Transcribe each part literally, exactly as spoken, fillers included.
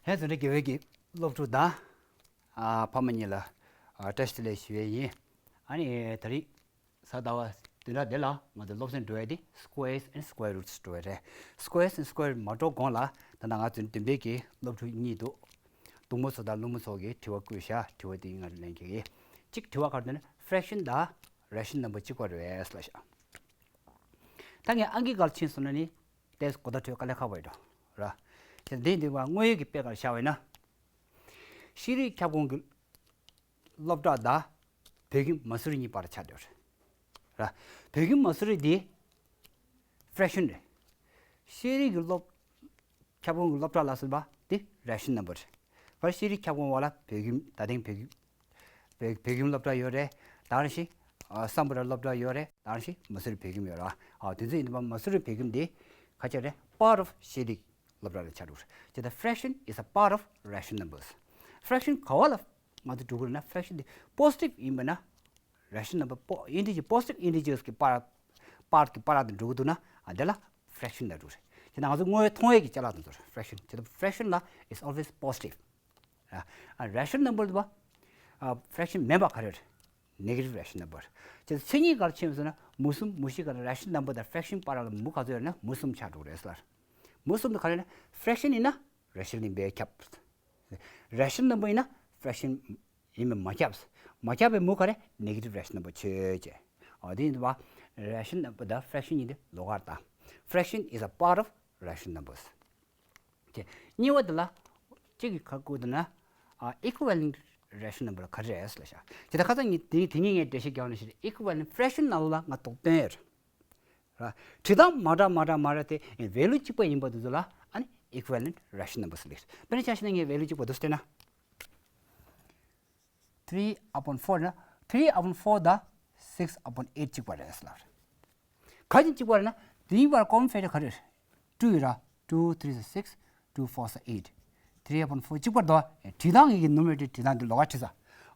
ངས་འཛིན་གྲྭ་དགེ་འོས་ཀྱི་སློབ་ཕྲུག་དང་ཨ་ཕ་མ་གཉིས་ལ་ཨ་བཀྲ་ཤིས་བདེ་ལེགས་ཞུ་ཡས་ཡིན། ཨ་ནི་ད་རེས་གཟའ་ཟླ་བ་བདུན་ཕྲག་འདི་ལ་ང་ཚོ་སློབ་ཚན་འགྲོ་ཡས་དེ་Squares and Square Roots འགྲོ་ཡས་རེད། Squares and Square Roots མ་འགྲོ་གོང་ལ་ད་ལྟ་ང་འཛིན་གྲྭ་བདུན་པའི་གི་སློབ་ཕྲུག་གཉིས་འདུག། གདུང་མོ་མཚོ་དང་ཀླུ་མོ་མཚོ་གིས་དྲི་བ་བཀོད་ཤག། དྲི་བ་དེ་ང་ལན་རྒྱག་གི། གཅིག་དྲི་བ་ག་རེ་འདུག་ན་fraction དང་rational number གཅིག་པ་རེད་ཟེར་ལབ་ཤག། ད་ངས་ཨང་ཀི་སྒང་ལ་ཕྱིན་སོང་ན་ནི་ཏོག་ཙམ་གོ་བརྡ་འཕྲོད་དཀའ་ལས་ཁག་པོ་ཡོད་འགྲོ། ར། དེ་འདི་འདི་བ་དངོས་ཡོད་ཀྱི་དཔེ་སྒང་ལ་བཞག་པ་ཡིན་ན། ཤེས་རིག་ཁྱབ་ཁོངས་ཀྱི་སློབ་གྲྭ་དང་བོད་ཁྱིམ་མ་སུ་རི་གཉིས་བར་ཆགས་འགྲོ། ར། བོད་ཁྱིམ་མ་སུ་རི་འདི་fraction རེད། ཤེས་རིག་གི་སློབ་ཁྱབ་ཁོངས་ཀྱི་སློབ་གྲྭ་ལ་སོགས་པ་དེ་rational number རེད། བར་ཤེས་རིག་ཁྱབ་ཁོངས་བ་ལ་བོད་ཁྱིམ་ད་ཐེངས་བོད་ཁྱིམ་བོད་བོད་ཁྱིམ་སློབ་གྲྭ་ཡོད་རེད། ད་རེས་ཤིག་ཨ་སམ་བྷོ་ཊ་སློབ་གྲྭ་ཡོད་རེད། ད་རེས་ཤིག་མ་སུ་རི་བོད་ཁྱིམ་ཡོད་རེད། ཨ་དེ་ཚོ་ཡིན་པ་མ་སུ་རི་བོད་ཁྱིམ་དེ་ཁ་ཆེ་རེད། Part of ཤེས་རིག་སློབ་གྲྭ་ལ་ཆགས་འགྲོ་རེད། དེ་ད་fraction is a part of rational numbers. fraction ག་བ་ལ་ང་ཚོ་འགྲོ་གི་རེད་ན་fraction དེ་positive ཡིན་པ་ན་rational number po- integer positive integers གི་part part གི་part དུ་འགྲོ་གི་འདུག་ན་ཨ་དེ་ལ་fraction ལ་འགྲོ་རེད། དེ་ན་ང་ཚོ་དངོས་ཡོད་མཐོང་ཡས་ཀྱི་ཅ་ལག་དང་ཚོར་fraction དེ་ད་fraction ལ་is always positive. ཨ་rational number དུ་བ་fraction མིན་པ་ག་རེ་རེད། negative rational number དེ་མཚན་ཉིད་ག་རེ་ཕྱིན་སོང་ན་མུ་གསུམ་མུ་བཞི་ག་རེ་rational number དང་fraction བར་ལ་མུ་ག་ཚོད་ཡོད་ན་མུ་གསུམ་ཆགས་འགྲོ་རེད་ཟེར། མུ་གསུམ་དུ་ག་རེ་ན་fraction ཡིན་ན་rational number ཁྱབ། rational number ཡིན་ན་fraction ཡིན་པས་མ་ཁྱབ། མ་ཁྱབ་པའི་མུ་ག་རེ་negative rational number ཆོས་ཅན། འོ་དེ་ཡིན་དུས་rational number དང་fraction གཉིས་དེ་ལོགས་ཀར་དང་། fraction is a part of rational numbers. དེ་གཉིས་པ་དེ་ལ་གཅིག་གིས་ག་རེ་བཀོད་འདུག་ན་ཨ་equivalent rational number ག་རེ་རེད་ཟེར་ལབ་ཤག། དེ་ད་ཁ་སང་ངས་དེ་དེ་གཉིས་ངས་འགྲེལ་བཤད་རྒྱག་ནས་ཞེས་equivalent fraction ནང་ལོགས་ལ་ང་རྟོགས་སྟོན་ཡོད་རེད། བྲིས་སྟངས་མ་འདྲ་མ་འདྲ་མ་འདྲ་དེ་value གཅིག་པ་ཡིན་པ་དེ་ཚོ་ལ་ཨ་ནི་equivalent rational numbers ལབ་རེད། དཔེར་ན་ཆ་བཞག་ན་ངས་value གཅིག་པ་འདུག་སྟེ་ན། three upon four ན་three upon four དང་six upon eight གཅིག་པ་རེད་ཟེར་ལབ་རེད། ག་ཅིག་གཅིག་པ་རེད་ན་དེ་ཡིན་པར་common factor ག་རེ་རེད། two ཡོད་ར། two three is six, two four is eight, three upon four གཅིག་པ་རེད་དོ། བྲིས་སྟངས་ཀྱི་numerator བྲིས་སྟངས་དེ་ལོགས་ཀ་བྲིས་ས།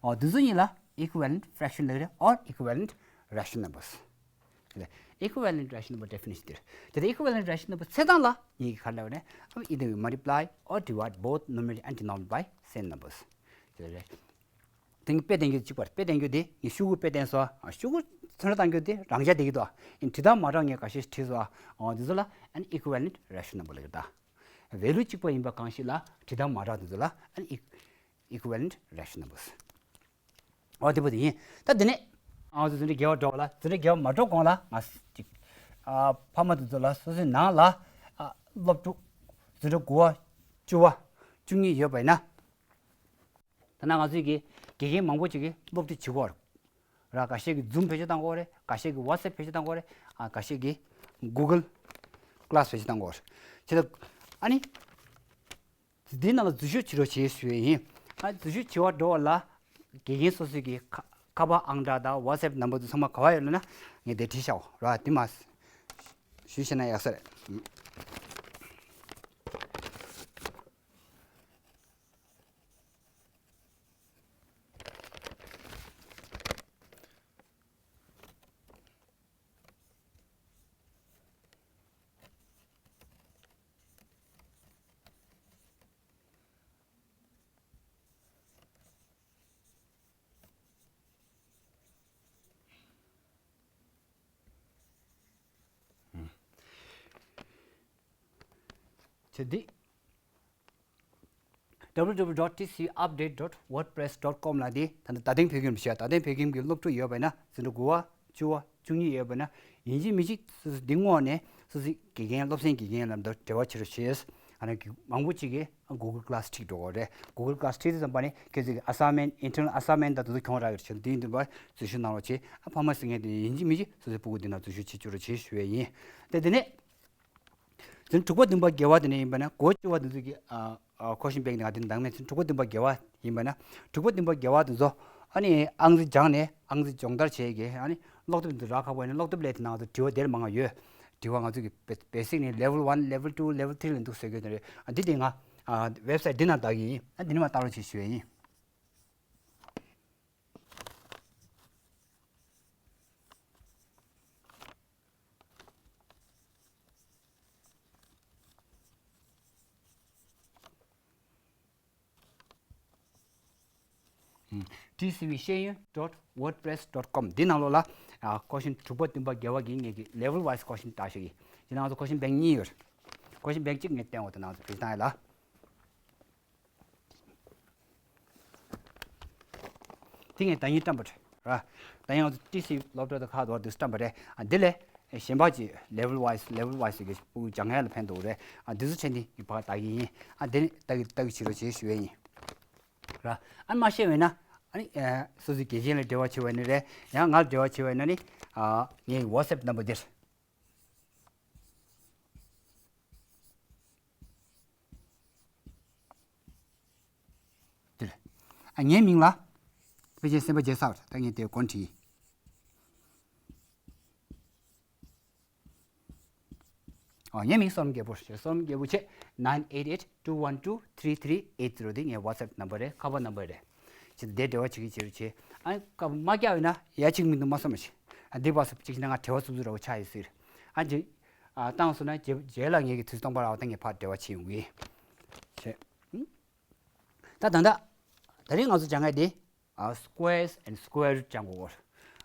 འོ་དེ་ཚོ་གཉིས་ལ་equivalent fraction ལབ་རེད། or equivalent rational numbers. equivalent rational number definition དེ་རེད། དེ་equivalent rational number ཚད་སྟངས་ལ་ངེད་ཀྱིས་ག་རེ་ལབ་རེད། either we multiply or divide both numerator and denominator by same numbers དེ་རེད། དེང་དཔེ་བསྟན་རྒྱུ་གཅིག་པ་རེད། དཔེ་བསྟན་རྒྱུ་དེ་ངས་ཤོག་གུ་དཔེ་བསྟན་སོང་། ཤོག་གུ་ཚོན་ཁྲ་བཏང་རྒྱུ་དེ་རང་འཇགས་བསྡད་ཀྱི་འདུག། ཡིན་བྲིས་སྟངས་མ་འདྲ་ངས་འགའ་ཤས་བྲིས་སོང་། འདི་ཚོ་ལ་equivalent rational number ལབ་ཀྱི་འདུག། value གཅིག་པ་ཡིན་པ་གང་ཞིག་ལ་བྲིས་སྟངས་མ་འདྲ་དེ་ཚོ་ལ་equivalent rational numbers འོ་དེ་པོ་དེ་ཡིན། ད་དེ་ནས་ང་ཚོ་འཛིན་གྲྭ་བརྒྱད་པ་འགྲོ་བ་ལ་འཛིན་གྲྭ་བརྒྱད་པ་མ་འགྲོ་གོང་ལ་ང་ཅིག་ཨ་ཕ་མ་དེ་ཚོ་ལ་སོ་སོའི་ནང་ལ་ཨ་སློབ་ཕྲུག་འཛིན་གྲྭ་དགུ་པ་བཅུ་པ་བཅུ་གཉིས་ཡོད་པ་ཡིན་ན། ད་ནང་ང་ཚོའི་གི་དགེ་རྒན་མང་པོ་ཅིག་གིས་སློབ་ཁྲིད་བྱེད་ཀྱི་ཡོད་རེད། འགའ་ཤས་ཀྱིས་Zoom བེད་སྤྱོད་བཏང་གི་ཡོད་རེད། འགའ་ཤས་ཀྱིས་WhatsApp བེད་སྤྱོད་བཏང་གི་ཡོད་རེད། ཨ་འགའ་ཤས་ཀྱིས་Google Class བེད་སྤྱོད་བཏང་གི་ཡོད་རེད། བྱས་ཙང་ཨ་ནི། འདི་ནང་ལ་འཛུལ་ཞུགས་བྱེད་རོགས་བྱེད་ཞུ་ཡས་ཡིན། ཨ་འཛུལ་ཞུགས་བྱེད་པར་འགྲོ་བ་ལ་དགེ་རྒན་སོ་སོའི་གི་ཁ་ཁ་པར་ཨང་གྲངས་དང་WhatsApp ནམ་བར་དུ་ཚང་མ་ག་པར་ཡོད་ལབ་ན་ངས་དེ་བྲིས་བཞག་ར། དེ་མ་ཞུས་བྱས་ན་ཡག་ས་རེད། བྱས་ཏེ། www.tcuupdate.wordpress.com ལ་དེ་ད་ལྟ་ད་ཐེངས་བོད་ཁྱིམ་བྱས། ད་ཐེངས་བོད་ཁྱིམ་གྱི་སློབ་ཕྲུག་ཡོད་པ་ན་འཛིན་གྲྭ་དགུ་པ་བཅུ་པ་བཅུ་གཉིས་ཡོད་པ་ན་ཡིན་གཅིག་མིན་གཅིག་སོ་སོ་འདི་སྔོག་ནས་སོ་སོའི་དགེ་རྒན་སློབ་ཚན་དགེ་རྒན་ལ་འབྲེལ་བ་བྱེད་རོགས་བྱེད། ཨ་ནི་མང་པོ་ཅིག་གིས་Google Class ཁྲིད་འགྲོ་གི་རེད། Google Class ཁྲིད་དུས་ཙམ་པ་ནི་ཁྱེད་ཚོའི་assignment, internal assignment དང་དེ་ཚོ་གྱོང་རག་གི་རེད། བྱས་ཙང་དེ་ཡིན་དུས་འཛུལ་ཞུགས་གནང་རོགས་བྱེད། ཕ་མ་ཟེར་མཁན་དེ་ཡིན་གཅིག་མིན་གཅིག་སོ་སོའི་སྤུ་གུ་འདི་ནང་འཛུལ་ཞུགས་བྱེད་བཅུག་རོགས་བྱེད་ཞུ་ཡས་ཡིན། དེ་དེ་ནས། དེ་ནས་དྲུག་པ་བདུན་པ་བརྒྱད་པ་དེ་ནས་ཡིན་པ་ན་དགུ་པ་བཅུ་པ་དེ་ཚོ་གི་ཨ་ཨ་question bank དེ་ང་དེ་འདང་མེད་ཚེ་དྲུག་པ་བདུན་པ་བརྒྱད་པ་ཡིན་པ་ན་དྲུག་པ་བདུན་པ་བརྒྱད་པ་དེ་ཚོ་ཨ་ནི་ཨང་རྩིས་སྦྱངས་ནས་ཨང་རྩིས་སྦྱོང་བརྡར་བྱེད་ཀྱི་ཨ་ནི་ཀློག་དེབ་དེ་ཚོ་རག་ཁག་པོ་ཡིན་ན་ཀློག་དེབ་ལས་དེ་ནང་ཚོ་དྲི་བ་དེར་མང་ང་ཡོད། དྲི་བ་ང་ཚོ་གི་basic ནས་level one, level two, level three ལ་འདུག་ཟེར་གྱི་དེ་རེད། ཨ་འདི་དེ་ང་ཨ་website འདི་ནང་བལྟ་གི་ཡིན། ཨ་འདི་ནས་མ་བལྟ་རོགས་བྱེད་ཞུ་ཡས་ཡིན། ཊི་སི་ཝི་ཤེས་ཡོན་dot wordpress dot com འདི་ནང་ལོགས་ལ་ཨ་question དྲུག་པ་བདུན་པ་བརྒྱད་པ་གི་ངེད་ཀྱི་level wise question བཏང་ཤོག་གི། དེ་ནང་ང་ཚོ་question bank གཉིས་ཡོད་རེད། Question bank གཅིག་ངས་བསྟན་འོ། དེ་ནང་ང་ཚོ་print བཏང་ཡ་ལ། དེ་ངས་ཟླ་ཉིན་བཀྲམ་པ་རེད། ར། ཟླ་ཉིན་ང་ཚོ་ཊི་སི་ཝི་སློབ་གྲྭ་དང་ཁག་དོར་དུ་བཀྲམ་པ་རེད། ཨ་འདི་ལས་གཞན་པ་ཅིག་level wise level wise གི་སྤུ་གུ་སྦྱང་ཡ་ལ་ཕན་ཐོགས་རེད། ཨ་འདི་ཚོ་ཆེད་འདི་ངས་ཕར་ལྟ་གི་ཡིན། ཨ་འདི་ནི་ལྟ་གི་ལྟ་གི་བྱེད་རོགས་བྱེད་ཞུ་ཡ་ཡིན། ར། ཨ་མ་ཤེས་བས་ན། ཨ་ནི་ཨ་སོ་སོའི་དགེ་རྒན་ལ་འབྲེལ་བ་བྱེད་པ་ནི་རེད། ཡང་ང་ལ་འབྲེལ་བ་བྱེད་པ་ཡིན་ན་ནི་ཨ་ངའི་WhatsApp number འདིར། འདིར། ཨ་ངའི་མིང་ལ་དཔེ་ཆའི་སེམས་པ་རྒྱལ་ས་རེད། ད་ངས་དེ་སྒོ་ནས་བྲིས། ཨ་ངའི་མིང་བསོད་ནམས་རྒྱལ་པོ་རེད། བསོད་ནམས་རྒྱལ་པོ་བྱས། nine eight eight two one two three three eight zero འདི་ངའི་WhatsApp number རེད། ཁ་པར་number རེད། ཅི་འདི་འབྲེལ་བ་བྱེད་ཀྱི་བྱེད་རུ་བྱེད། ཨ་སྐབས་མ་རྒྱག་ཡོད་ན་ཡ་གཅིག་མི་འདུག་མ་བསམ་མ་བྱེད། ཨ་འདི་བར་སུ་གཅིག་ན་ང་བྲེལ་བ་ཚུབ་ཚུབ་ར་བ་ཆགས་ཡོད་སྲིད། ཨ་ཅི། ཨ་བཏང་སོང་ན་རྗེས་རྗེས་ལ་ངེད་ཀྱི་དུས་སྟོང་པ་ར་བ་ད་ངས་ཕར་འབྲེལ་བ་བྱེད་ཡོང་གི་བྱེད། ད་ད་ད། ད་རིང་ང་ཚོ་སྦྱང་ཡ་དེ། ཨ་squares and square root སྦྱང་དགོས་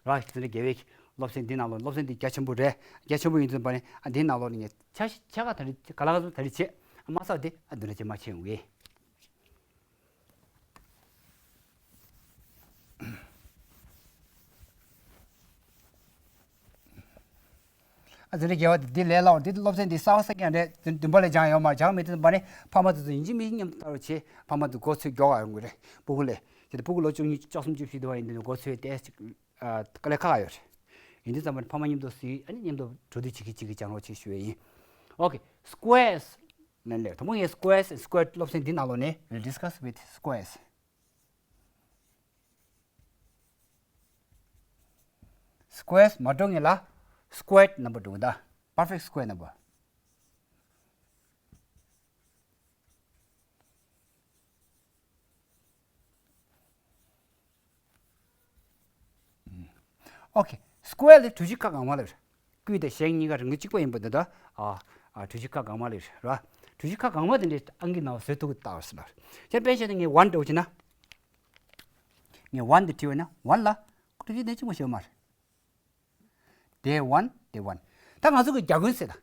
རེད། ར་དེ་འདྲ་རྒྱལ་བའི་སློབ་ཚན་འདི་ནང་ལོགས་སློབ་ཚན་འདི་རྒྱ་ཆེན་པོ་རེད། རྒྱ་ཆེན་པོ་ཡིན་ཙམ་པ་ནི་ཨ་འདིའི་ནང་ལོགས་ནས་ངས་ཆ་ཤས་ཆ་ག་ད་རེས་ག་ལ་ག་ཚོད་ད་རེས་བྱེད། ཨ་མ་ས་དེ་ཨ་འདི་འདྲ་བྱེད་མ་བྱེད་ཡོང་གི། ཨ་ཙི་རེ་རྒྱལ་བ་དེ་འདི་ལས་སླ་བོ། འདི་སློབ་ཚན་འདི་གསར་པ་གསར་རྐྱང་རེད། བདུན་བདུན་པ་ལས་སྦྱངས་ཡོད་མ་རེད། སྦྱངས་མེད་དུས་ཙམ་པ་ནི་ཕ་མ་དེ་ཚོ་ཡིན་གཅིག་མིན་གཅིག་མཉམ་དུ་བལྟ་རོགས་བྱེད། ཕ་མ་དེ་མགོ་ཚོས་མགྱོགས་ཡོང་གི་རེད། སྤུ་གུ་ལས་དེ་སྤུ་གུ་ལོ་བཅུ་གཉིས་བཅུ་གསུམ་བཅུ་བཞི་དུ་བ་ཡིན་དུས་ནི་མགོ་ཚོས་ཏོག་ཙམ་ཅིག་ཨ་དཀའ་ལས་ཁག་ཡོད་རེད། ཡིན་དུས་ཙམ་པ་ནི་ཕ་མ་མཉམ་དུ་གཟིགས། ཨ་ནི་མཉམ་དུ་གྲོས་བསྡུར་བྱེད་ཀྱི་བྱེད་ཀྱི་སྦྱང་རོགས་བྱེད་ཞུ་ཡས་ཡིན། Okay, squares ནས་ལས་དང་པོ་ངས་squares and square སློབ་ཚན་འདི་ནང་ལོགས་ནས་we'll discuss with squares. Squares མ་འགྲོ་ངེས་ལ་squared number འགྲོ་གི་ད། Perfect square number. Okay, square དེ་གྲུ་བཞི་ཁ་གང་མ་ལ་རེད། སྐུད་དང་ཞེང་གཉིས་ཀ་རིང་པོ་གཅིག་པ་ཡིན་པ་འདི་ད། ཨ་ཨ་གྲུ་བཞི་ཁ་གང་མ་ལ་རེད་ར། གྲུ་བཞི་ཁ་གང་མ་དེ་འདྲའི་ཨང་ཀི་ནང་བཟོས་ཐུབ་ཀྱི་ལྟ་བ་ཟེར་ལ། ཁྱེད་དཔེ་བཤད་ན་ངས་one འགྲོ་བྱས་ན། ངས་one དེ་བྲིས་པ་ན་one ལ་གྲུ་བཞི་དེ་གཅིག་མ་ཤོར་མ་རེད། དེ་one དེ་one. ད་ང་ཚོ་གི་རྒྱ་གོན་ཟེར་ད།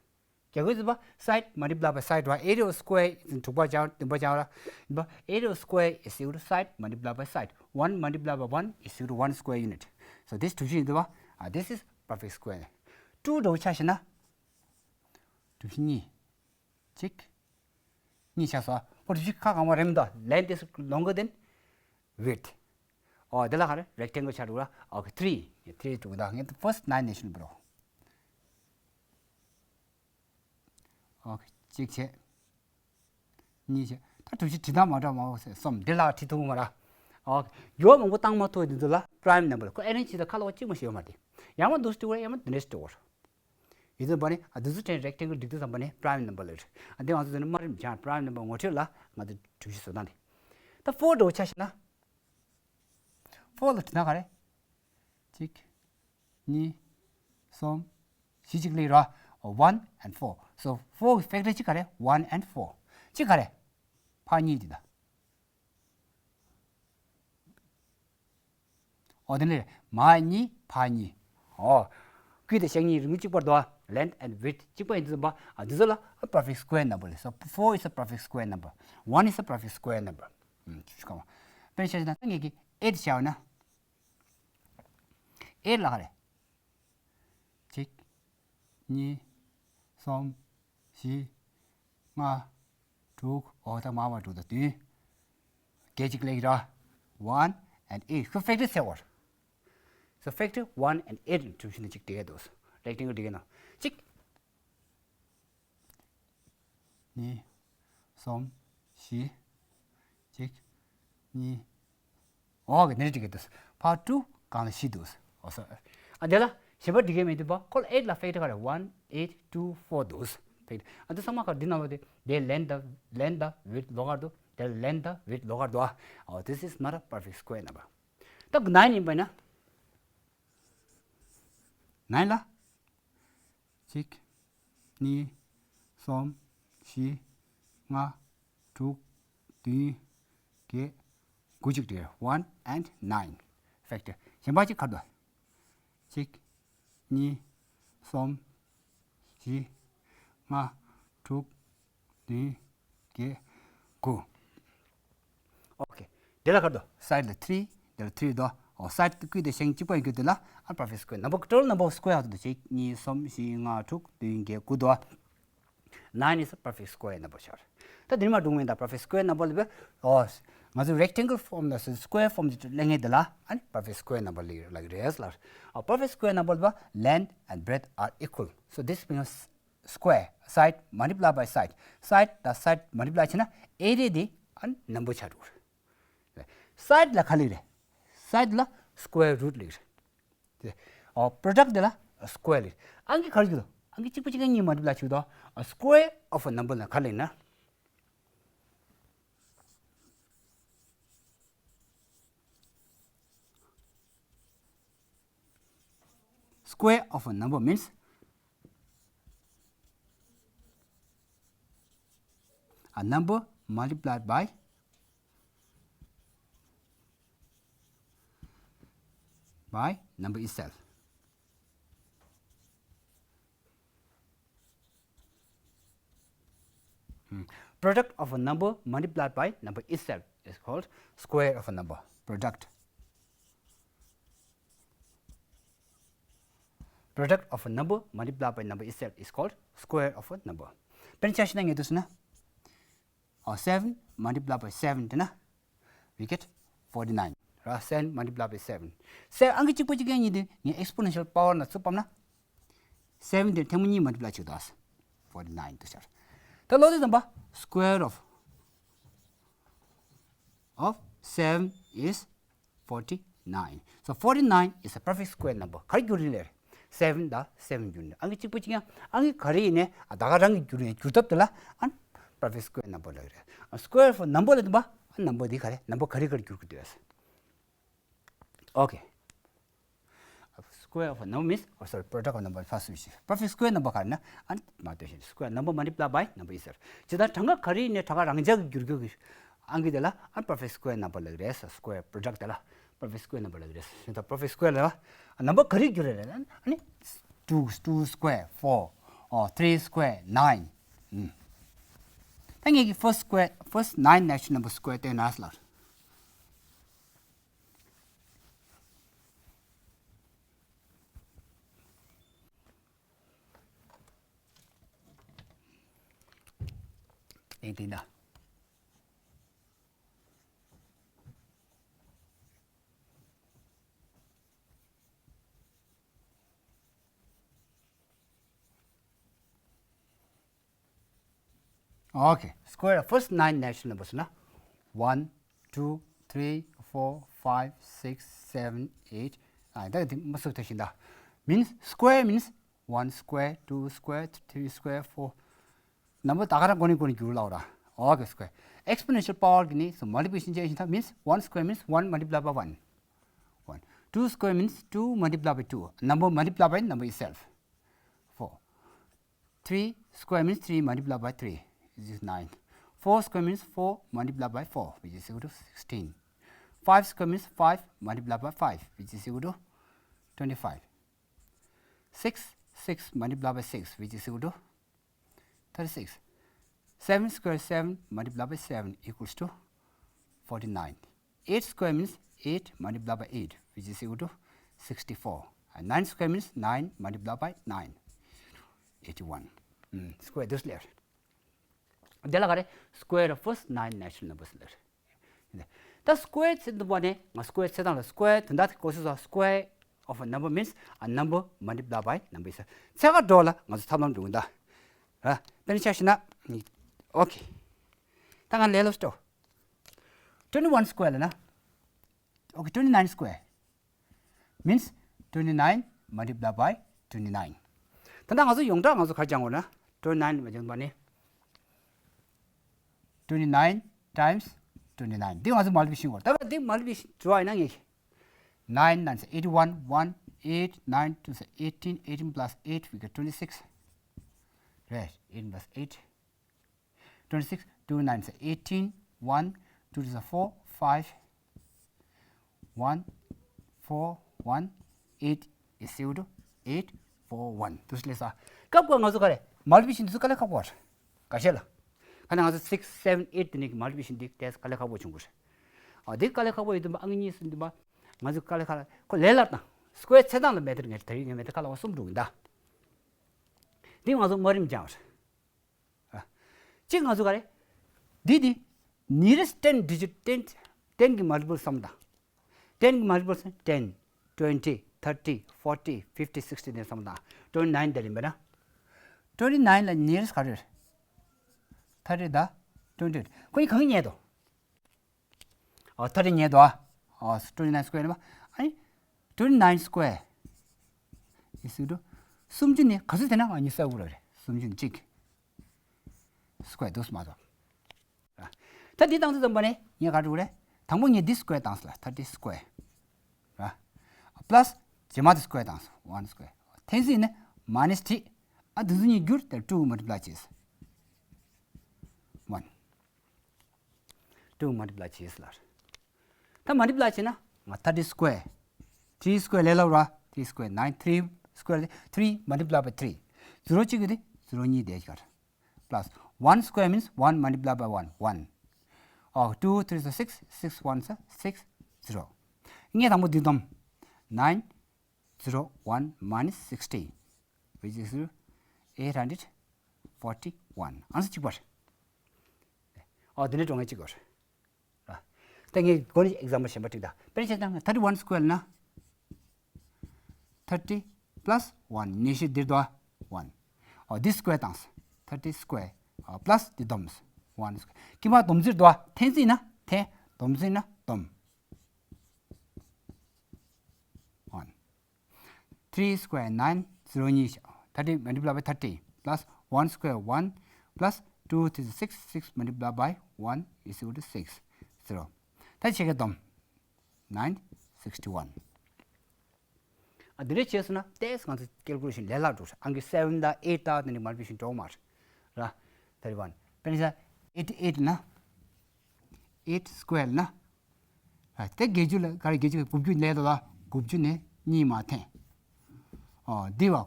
རྒྱ་གོན་ཟེར་བ་side multiply by side ར། Area of square དྲུག་པ་སྦྱང་བདུན་པ་སྦྱང་ར། ཡིན་པ་area of square is equal to side multiply by side. One multiply by one is equal to one square unit. So this གྲུ་བཞི་ཡིན་འདུག་བ། ཨ་this is perfect square. Two འགྲོ་ཆ་ཤེ་ན། གྲུ་བཞི་གཉིས། གཅིག་གཉིས་ཆགས་སོང་། ཁོ་གྲུ་བཞི་ཁ་གང་བ་རེད་མི་འདུག Length is longer than width. ཨོ་དེ་ལ་ག་རེ་rectangle ཆགས་འགྲོ་ར། Okay, three. Three འགྲོ་གི་འདུག་ངས་first nine nation bro. Okay, གཅིག་བྱས། གཉིས་བྱས། ད་གྲུ་བཞི་བྲིས་སྟངས་མ་འདྲ་མ་འོ་ཟེར་གསུམ་འདི་ལ་བྲིས་ཐུབ་མ་ར། Okay, འགྱུར་བ་མང་པོ་བཏང་མ་ཐུབ་དེ་ཚོ་ལ་prime number ལ་ཁོ་arrange བྱེད་ད་ཁ་ལོ་གཅིག་མ་ཞིག་ཡོད་མ་རེད། ཡང་མ་འདུག་སེ་འགྲོ་གི་རེད། ཡང་མ་འདི་འདྲ་ཞིག་འགྲོ་གི་རེད། ཡིན་ཙམ་པ་ནི་ཨ་འདི་ཚོ་དྲན་rectangle སྒྲིག་དུས་ཙམ་པ་ནི་prime number ལ་རེད། ཨ་འདི་ང་ཚོ་ཚོ་ནི་དམའ་རིམ་སྦྱང་prime number ངོ་སྤྲོད་ལ་ང་ཚོ་གྲུ་བཞི་བཟོ་སྟངས་དེ། ད་four འགྲོ་ཆ་ཤེ་ན། four ལ་བྲིས་ན་ག་རེ། གཅིག་གཉིས། གསུམ། བཞི་གཅིག་ལས་ར། One and four. So four གི་factor གཅིག་ག་རེ། One and four. གཅིག་ག་རེ། ཕ་གཉིས་འདི་ད། ཨོ་དེ་ནས་མ་གཉིས་ཕ་གཉིས། ཨོ། སྐུད་དང་ཞེང་གཉིས་རིང་པོ་གཅིག་པར་འདུག Length and width གཅིག་པ་ཡིན་དུས་ཙམ་པ་ཨ་འདི་ཚོ་ལ་ཨ་perfect square number ལས། So four is a perfect square number. One is a perfect square number. ཨུམ་ཅུ་ཅུ་གང་བ། དཔེར་ན་ཆ་བཞག་ན་ད་ངེད་ཀྱིས་eight བྱས་པ་ན། eight ལ་ག་རེ། གཅིག་གཉིས། གསུམ། བཞི། ལྔ། དྲུག་ཨོ་ད་མ་མ་དྲུག་དང་བདུན། བརྒྱད་ཅིག་ལེགས་ར། One and eight. ཁོ་factor ཟེར་བར། So factor one and eight གྲུ་བཞི་ནི་གཅིག་བྲིས་ཡས་འདུག Rectangle བྲིས་ཡས་ན། གཅིག་གཉིས། གསུམ། བཞི། གཅིག་གཉིས། ཨོ་གི་འདི་འདྲ་བྲིས་ཀྱི་འདུག Part two གང་ལ་བཞི་འདུག་ཨོ་སོ། ཨ་དེ་ལ་གཞན་པ་བྲིས་ཀྱི་མེད་དུས་པ་ཁོ་ལ་eight ལ་factor ག་རེ། One, eight, two, four འདུག Factor ཨ་འདི་ཚང་མ་ག་འདི་ནང་ལོགས་དེ་དེ་length དང་length དང་width ལོགས་ཀར་འདུག་དེ་length དང་width ལོགས་ཀར་འདུག་ཨ། Oh, this is not a perfect square number. ད་nine ཡིན་པ་ན། nine ལ། གཅིག་གཉིས། གསུམ། བཞི། ལྔ། དྲུག་བདུན། བརྒྱད། དགུ་གཅིག་དེ་one and nine factor། གཞན་པ་གཅིག་ག་རེ་འདུག་གཅིག་གཉིས། གསུམ། བཞི། ལྔ། དྲུག་བདུན། བརྒྱད། དགུ། ཨོ་ཁེ། དེ་ལ་ག་རེ་འདུག་སའིཌ་ལ་three། དེ་ལ་three་འདུག་ཨོ་སའིཌ་བརྒྱུད་དེ་གཞན་གཅིག་པ་ཡིན་རྒྱུ་དེ་ལ་ཨ་perfect square number། total number of square འདུག་གཅིག་གཉིས། གསུམ། བཞི། ལྔ། དྲུག་བདུན། བརྒྱད། དགུ་འདུག nine is a perfect square number ཤར། ད་དེ་ནས་མར་འགྲོ་མིན་ད་perfect square number ལ་བས། ཨོ། ང་ཚོ་rectangle form ལ་square form གྱི་ལེན་མཁན་དེ་ལ་ཨ་ནི་perfect square number ལ་ལབ་ཀྱི་རེད་ལ། ཨོ་perfect square number ལ་བས་length and breadth are equal, so this means square, side multiply by side, side དང་side multiply བྱས་ན་area དེ་ཨ་ནི་number ཆགས་འགྲོ་གི་རེད། སའིཌ་ལ་ག་ལབ་རེད། སའིཌ་ལ་square root ལབ་རེད། དེ། ཨོ་product དེ་ལ་square ལབ་རེད། ཨང་ཀི་ག་རེ་བརྒྱུད་དོ། ཨང་ཀི་གཅིག་པ་གཅིག་རྐྱང་གཉིས་multiply བྱེད་དོ། square of a number ལ་ག་ལབ་ན། Square of a number means a number multiplied by by number itself. Hmm. Product of a number multiplied by number itself is called square of a number. Product. Product of a number multiplied by number itself is called square of a number. དཔེར་ན་ཆ་བཞག་ན་ངས་འདུག་ཟེར་ན། ཨོ་seven multiply by seven དེ་ན། We get forty nine ར། seven multiply by seven. seven ཨང་ཀི་གཅིག་པ་གཅིག་རྐྱང་གཉིས་དེ་ངས་exponential power ནང་ཚུར་ཕབ་ན། seven དེ་ཐེངས་མ་གཉིས་multiply བྱེད་དོ། forty nine དུ་ཤར། ད་ལོ་དེ་ཙམ་པ་square of of seven is forty nine. So forty nine is a perfect square number. ག་རེ་བསྒྱུར་ཡིན་ལེ། seven དང་seven བསྒྱུར་ནས་ཨང་ཀི་གཅིག་པ་གཅིག་རྐྱང་ཨང་ཀི་ག་རེ་ཡིན་ནའི་ཨ་ད་ག་རང་གི་བསྒྱུར་ཡིན། བསྒྱུར་ཐབས་དེ་ལ་ཨ་perfect square number ལབ་རེད། square of number ལ་དུ་བ་number དེ་ག་རེ། number ག་རེ་ག་རེ་བསྒྱུར་གི་འདུག Okay. Square of number means, oh, sorry, product of number first. Perfect square number ག་རེ་ན་ཨ་མ་ལྟོས་ཤིང་square number multiply by number itself. ཇི་ལྟར་གྲངས་ཀ་ག་རེ་ཡིན་ནའི་གྲངས་ཀ་རང་འཇགས་ཀྱི་འགྱུར་རྒྱུ་གི་ཨང་ཀི་དེ་ལ་ཨ་perfect square number ལབ་ཀྱི་རེད། square product དེ་ལ་perfect square number ལབ་ཀྱི་རེད། ད་perfect square ལ་number ག་རེ་འགྱུར་རེད་ན་ཨ་ནི་two, two square four, oh, three square nine. ད་ངེད་ཀྱི་first square, first nine natural number square དེ་ན་ལ། ཨེ་དེ་འདྲ། Okay. Square first nine natural numbers ན། One, two, three, four, five, six, seven, eight. ཨ་ད་དེ་མ་སུ་ཐ་ཤིན་ད། Means square means one square, two square, three square, four. Number ད་ག་རང་གོ་ནི་གོ་ནི་འགྱུར་ལའོ་ར། Okay, square. Exponential power གི་ནི་so multiplication བྱས་ཤིན་ད། Means one square means one multiply by one. One. Two square means two multiply by two. Number multiply by number itself. Four. Three square means three multiplied by three, which is nine. Four square means four multiplied by four, which is equal to sixteen. Five square means five multiplied by five, which is equal to twenty-five. Six, six multiplied by six, which is equal to thirty-six. Seven square, seven multiplied by seven equals to forty-nine. Eight square means eight multiplied by eight, which is equal to sixty-four. And nine square means nine multiplied by nine, eighty-one. Mm, square this layer. དེ་ལ་ག་རེ། Square of first nine natural numbers ལབ་རེད། ད་square ཚེ་འདུག་པ་ནས་ང་square ཚེ་དང་ལ་square དོན་དག་གོ་སོང་ས། Square of a number means a number multiplied by number is a. ཚེ་ག་འགྲོ་ལ་ང་ཚོ་ཐབས་ལམ་འགྲོ་གི་འདུག་ར། དཔེར་ན་ཆ་བཞག་ན། Okay. ད་ང་ལས་སླ་པོ་ཞིག་འགྲོ། Twenty one square ལབ་ན། Okay, twenty nine square means twenty nine multiplied by twenty nine. ད་ལྟ་ང་ཚོ་ཡོངས་གྲགས་ང་ཚོ་ག་རེ་སྦྱང་དགོས་ན། twenty nine ལ་སྦྱང་བ་ནི། Twenty nine times twenty nine. འདི་ང་ཚོ་multiplication དགོས། ད་ག་འདི་multiplication བྱས་པ་ཡིན་ན་ངེས། Nine nines are eighty one, one, eight nine twos are eighteen, eighteen plus eight, we get twenty six. Right, eighteen plus eight. Twenty six, two nines are eighteen, one, two twos are four, five, one four one eight is equal to eight four one. དུས་ལས་ས། སྐབས་འགའ་ང་ཚོ་ག་རེ་མལ་ཊི་པི་ལི་ཀེ་ཤན་དུས་ཚོད་དཀའ་ལས་ཁག་པོ་རེད། ཁ་ཤས་ལ། ཁ་ནས་ང་ཚོ་six seven eight དེ་ནས་ཀྱི་མལ་ཊི་པི་ལི་ཀེ་ཤན་འདི་ཏོག་ཙམ་དཀའ་ལས་ཁག་པོ་བྱུང་གི་རེད། ཨ་འདི་དཀའ་ལས་ཁག་པོ་ཡོད་དུས་ཨང་གཉིས་སུ་འདུས་པ། ང་ཚོ་དཀའ་ལས་ཁག་ཁོ་ལས་སླ་དང་སི་ཀོ་ཡར་ཚད་དང་ལ་མེད་དེ་ངས་དེ་རིང་ངས་མེད་དེ་ཁ་ལ་བ་གསུམ་འགྲོ་གི་འདའ། འདི་ང་ཚོ་དམའ་རིམ་སྦྱངས་རེད། གཅིག་ང་ཚོ་ག་རེ། འདི་འདི། nearest ten digit ten ten གི་མལ་ཊི་པི་ལི་གསུམ་དང་། ten གི་མལ་ཊི་པི་ལི་གསུམ། ten twenty thirty forty fifty sixty དེ་གསུམ་དང་། twenty nine དེ་རིམ་པས་ན། twenty nine ལ་nearest ག་རེ་རེད། thirty དང་twenty ཁོ་གཉིས་གང་གི་ཉེ་དོ། ཨ་thirty ཉེ་དོ་ཨ། ཨ་twenty nine square ནི་མ། ཨ་ནི་twenty nine square is equal to སུམ་ཅུ་ནི་ག་ཚོད་དེ་ན་ང་གཉིས་གསལ་པོ་རེད། སུམ་ཅུ་ནི་གཅིག་སི་ཀོ་ཡར་འདུག་སེ་མ་གཏོགས། ད་འདི་བཏང་དུས་ཙམ་པ་ནས་ངས་ག་རེ་འགྲོ་གི་རེད། དང་པོ་ངས་འདི་སི་ཀོ་ཡར་བཏང་སོང་ལ་thirty square ར། པ་ལ་སི་རྗེས་མ་དེ་སི་ཀོ་ཡར་བཏང་སོང་one square། འཐེན་ཟིན་ནས་མ་ནས་ཊི། ཨ་འདི་ཚོ་གཉིས་བསྒྱུར་དེ་two multiply བྱས། one two multiply བྱས་ལ། ད་multiply བྱས་ན་ང་thirty square three square ལས་སླ་ར། three square nine three square three multiply by three zero གཅིག་གི་དེ་zero གཉིས་དེ་གར། Plus one square means one multiply by one one ཨོ། two three is six six one is six zero ངས་དང་པོ་འདི་སྡོམ། nine zero one minus sixteen which is eight hundred forty one answer གཅིག་པ་རེད། ཨོ་འདི་ནས་འགྲོ་ངེས་གཅིག་པ་རེད། ར། ད་ངས་སྒོ་ནས་example གཞན་པ་གཅིག་ད། དཔེར་ན་ཆ་བཞག་ན་thirty one square ན་thirty plus one ཉི་ཤུ་འདིར་དོ་one ཨོ་འདི་square བཏང་། thirty square ཨོ་plus འདི་སྡོམ་one square ཀྱི་མ་སྡོམ་རྩིས་དོ་འཐེན་རྩིས་ན་འཐེན་སྡོམ་རྩིས་ན་སྡོམ་one three square nine zero གཉིས་ཤོག thirty multiply by thirty plus one square one plus two three six six multiply by one is equal to six zero ད་ཆེ་གེ་སྡོམ nine sixty one ཨ་འདི་འདྲ་བྱས་སོང་ན་ཏོག་ཙམ་ང་ཚོ་calculation ལས་སླ་འགྲོ་རེད། ཨང་ཀི་seven དང་eight དང་དེ་འདྲ་མར་བི་ཤིང་འགྲོ་མ་རེད། ར། thirty one དཔེར་ན་eighty eight ན་eight square ན། ཨ་དེ་བརྒྱད་ཅུ་ལ་ག་རེ་བརྒྱད་ཅུ་གི་དགུ་བཅུ་ལས་དོ་ལ་དགུ་བཅུ་ནས་གཉིས་མ་འཐེན། ཨོ་འདི་བ་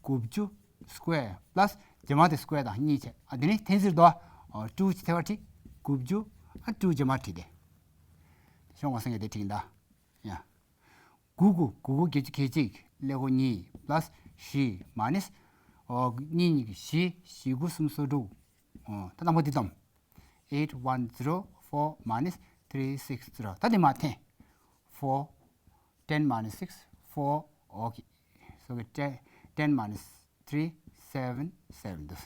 དགུ་བཅུ་square plus རྗེས་མ་དེ་square དང་གཉིས་བྱས། ཨ་དེ་ནས་འཐེན་ཟེར་དོ། ཨོ་two ཅི་ཐེ་བ་ཁྲི་དགུ་བཅུ་ཨ་two རྗེས་མ་ཁྲི་དེ། ཤོང་བ་སེང་གེ་དེ་ཁྲི་ཡིན་ད། ཡ། དགུ་དགུ་དགུ་དགུ་བརྒྱད་ཅུ་གྱ་གཅིག་ཀླད་ཀོར་གཉིས་plus བཞི་minus ཨོ་གཉིས་གཉིས་ཀྱི་བཞི་བཞི་དགུ་སུམ་ཅུ་སོ་དྲུག་ཨོ་ད་དང་པོ་འདི་སྡོམ། eight one zero four minus three six zero ད་འདི་མ་འཐེན། four ten minus six four okay so ten ten minus three seven seven འདུག་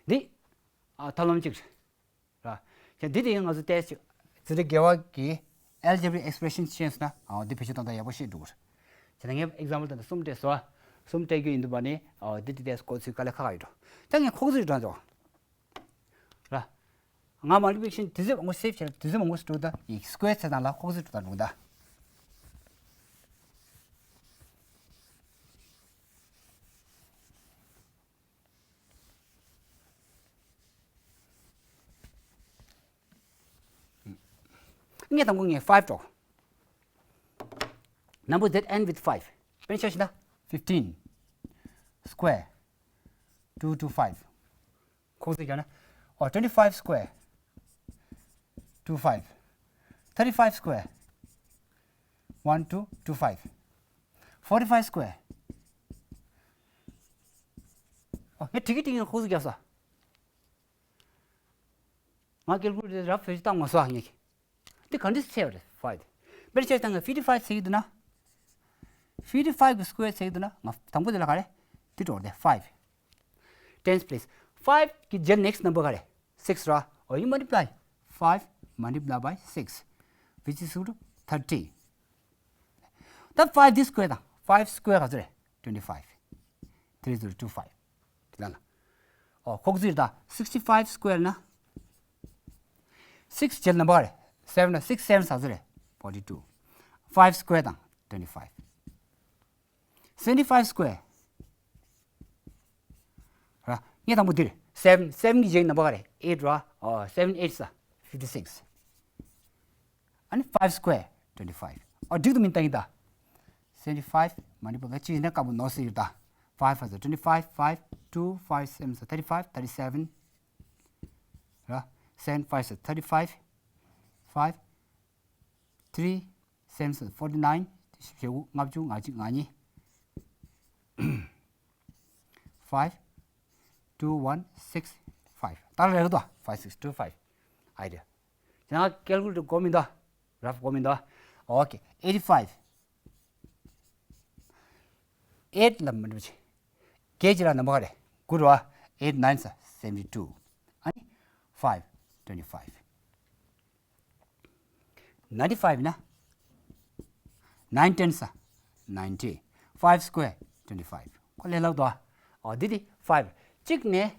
འདི་ཨ་ཐབས་ལམ་གཅིག་རེད། ར། ཡང་འདི་དེ་ཡང་ང་ཚོ་ཏོག་ཙམ་འཛིན་གྲྭ་བརྒྱད་པ་གི་algebraic expression ཤེས་སོང་ན་ཨ་འདི་བེད་སྤྱོད་གཏོང་སྟངས་ཡག་པོ་ཤེས་འགྲོ་གི་རེད། བྱས་ན་ངས་example དེ་འདྲ་གསུམ་སྤྲད་སོང་། གསུམ་སྤྲད་རྒྱུ་ཡིན་དུས་པ་ནི་ཨ་འདི་དེ་ཏོག་ཙམ་གོ་ཚུལ་དཀའ་ལས་ཁག་ཁག་ཡོད་འགྲོ། ད་ངས་ཁོག་ཚིག་དྲངས་ཆོག་ར། ང་མ་ལུས་པའི་ཤིང་དུས་ཚོད་མང་པོ་save བྱས་དུས་ཚོད་མང་པོ་འགྲོ་ད་ཡིག་square ཚེ་དང་ལ་ཁོག་ཚིག་འགྲོ་ད་འགྲོ་ད། ངས་དང་པོ་ངས་five འགྲོ། Numbers that end with five དཔེར་ན་ཆ་བཞག་ན་fifteen square two two five ཁོག་ཚིག་བརྒྱབ་ན། ཨོ། twenty five square two five thirty five square one two two five forty five square ཨོ། ངས་ཁྲི་གི་ཁྲི་གི་ཁོག་ཚིག་བརྒྱབ་ས། ང་ཀེལ་ཀུ་ལེ་ཊར་ར་བེད་སྤྱོད་བཏང་མ་སོང་ངས། འདི་ག་འདྲ་ཆེ་བ་རེད་five དེ། དཔེར་ན་ཆ་བཞག་ན་fifty five ཟེར་གྱི་འདུག་ན། fifty five གི་square ཟེར་གྱི་འདུག་ན་ང་དང་པོ་དེ་ལ་ག་རེ། འདི་འགྲོ་རེད་five tens place five གི་རྗེས་next number ག་རེ། six ར། ཨོ་ཡིན་multiply five multiply by six which is equal to thirty ད་five འདི་square དང་five square ག་ཚོད་རེད། twenty five three zero two five དེ་ལ་ལ། ཨོ་ཁོག་ཚིག་ད་sixty five square ན། six རྗེས་number ག་རེ། seven ན་six seven ག་ཚོད་རེད། forty two five square དང་twenty five seventy five square ར། ངས་དང་པོ་འདིར་seven seven གི་རྗེས་number ག་རེ། eight ར། ཨོ་seven eight ས་fifty six ཨ་ནི་five square twenty five. ཨ་འགྲིག་ཏུ་མིན་ལྟ་ཡིན་ད། seventy five མ་འགྲིག་པ་ག་ཅི་ཡིན་ན་དཀར་པོ་ནོར་སྲིད་ཡོད་ད། five five twenty five, five two, five seven thirty five, thirty seven ར། seven five thirty five, five three seven forty nine, ཞེ་དགུ། ལྔ་བཅུ། ང་གཅིག་ང་གཉིས། five two one six five ད་རེད་དོ། five six two five ཨ་རེད། ཡང་ཀལ་ཀུ་ལེ་ཊར་དགོས་མི་འདུག་རབ་དགོས་མི་འདུག okay, eighty five. eight ལ་མི་འགྲོ་ཆེ། བརྒྱད་ཅིག་ལ་ནམ་བར་རེད། དགུ་རེད་བ། eight nines are seventy two. ཨ་ནི་five twenty five. ninety five ན། nine tens are ninety. five square twenty five. ཁོ་ལས་ལབ་དོ། ཨོ་འདི་དེ་five གཅིག་ནས།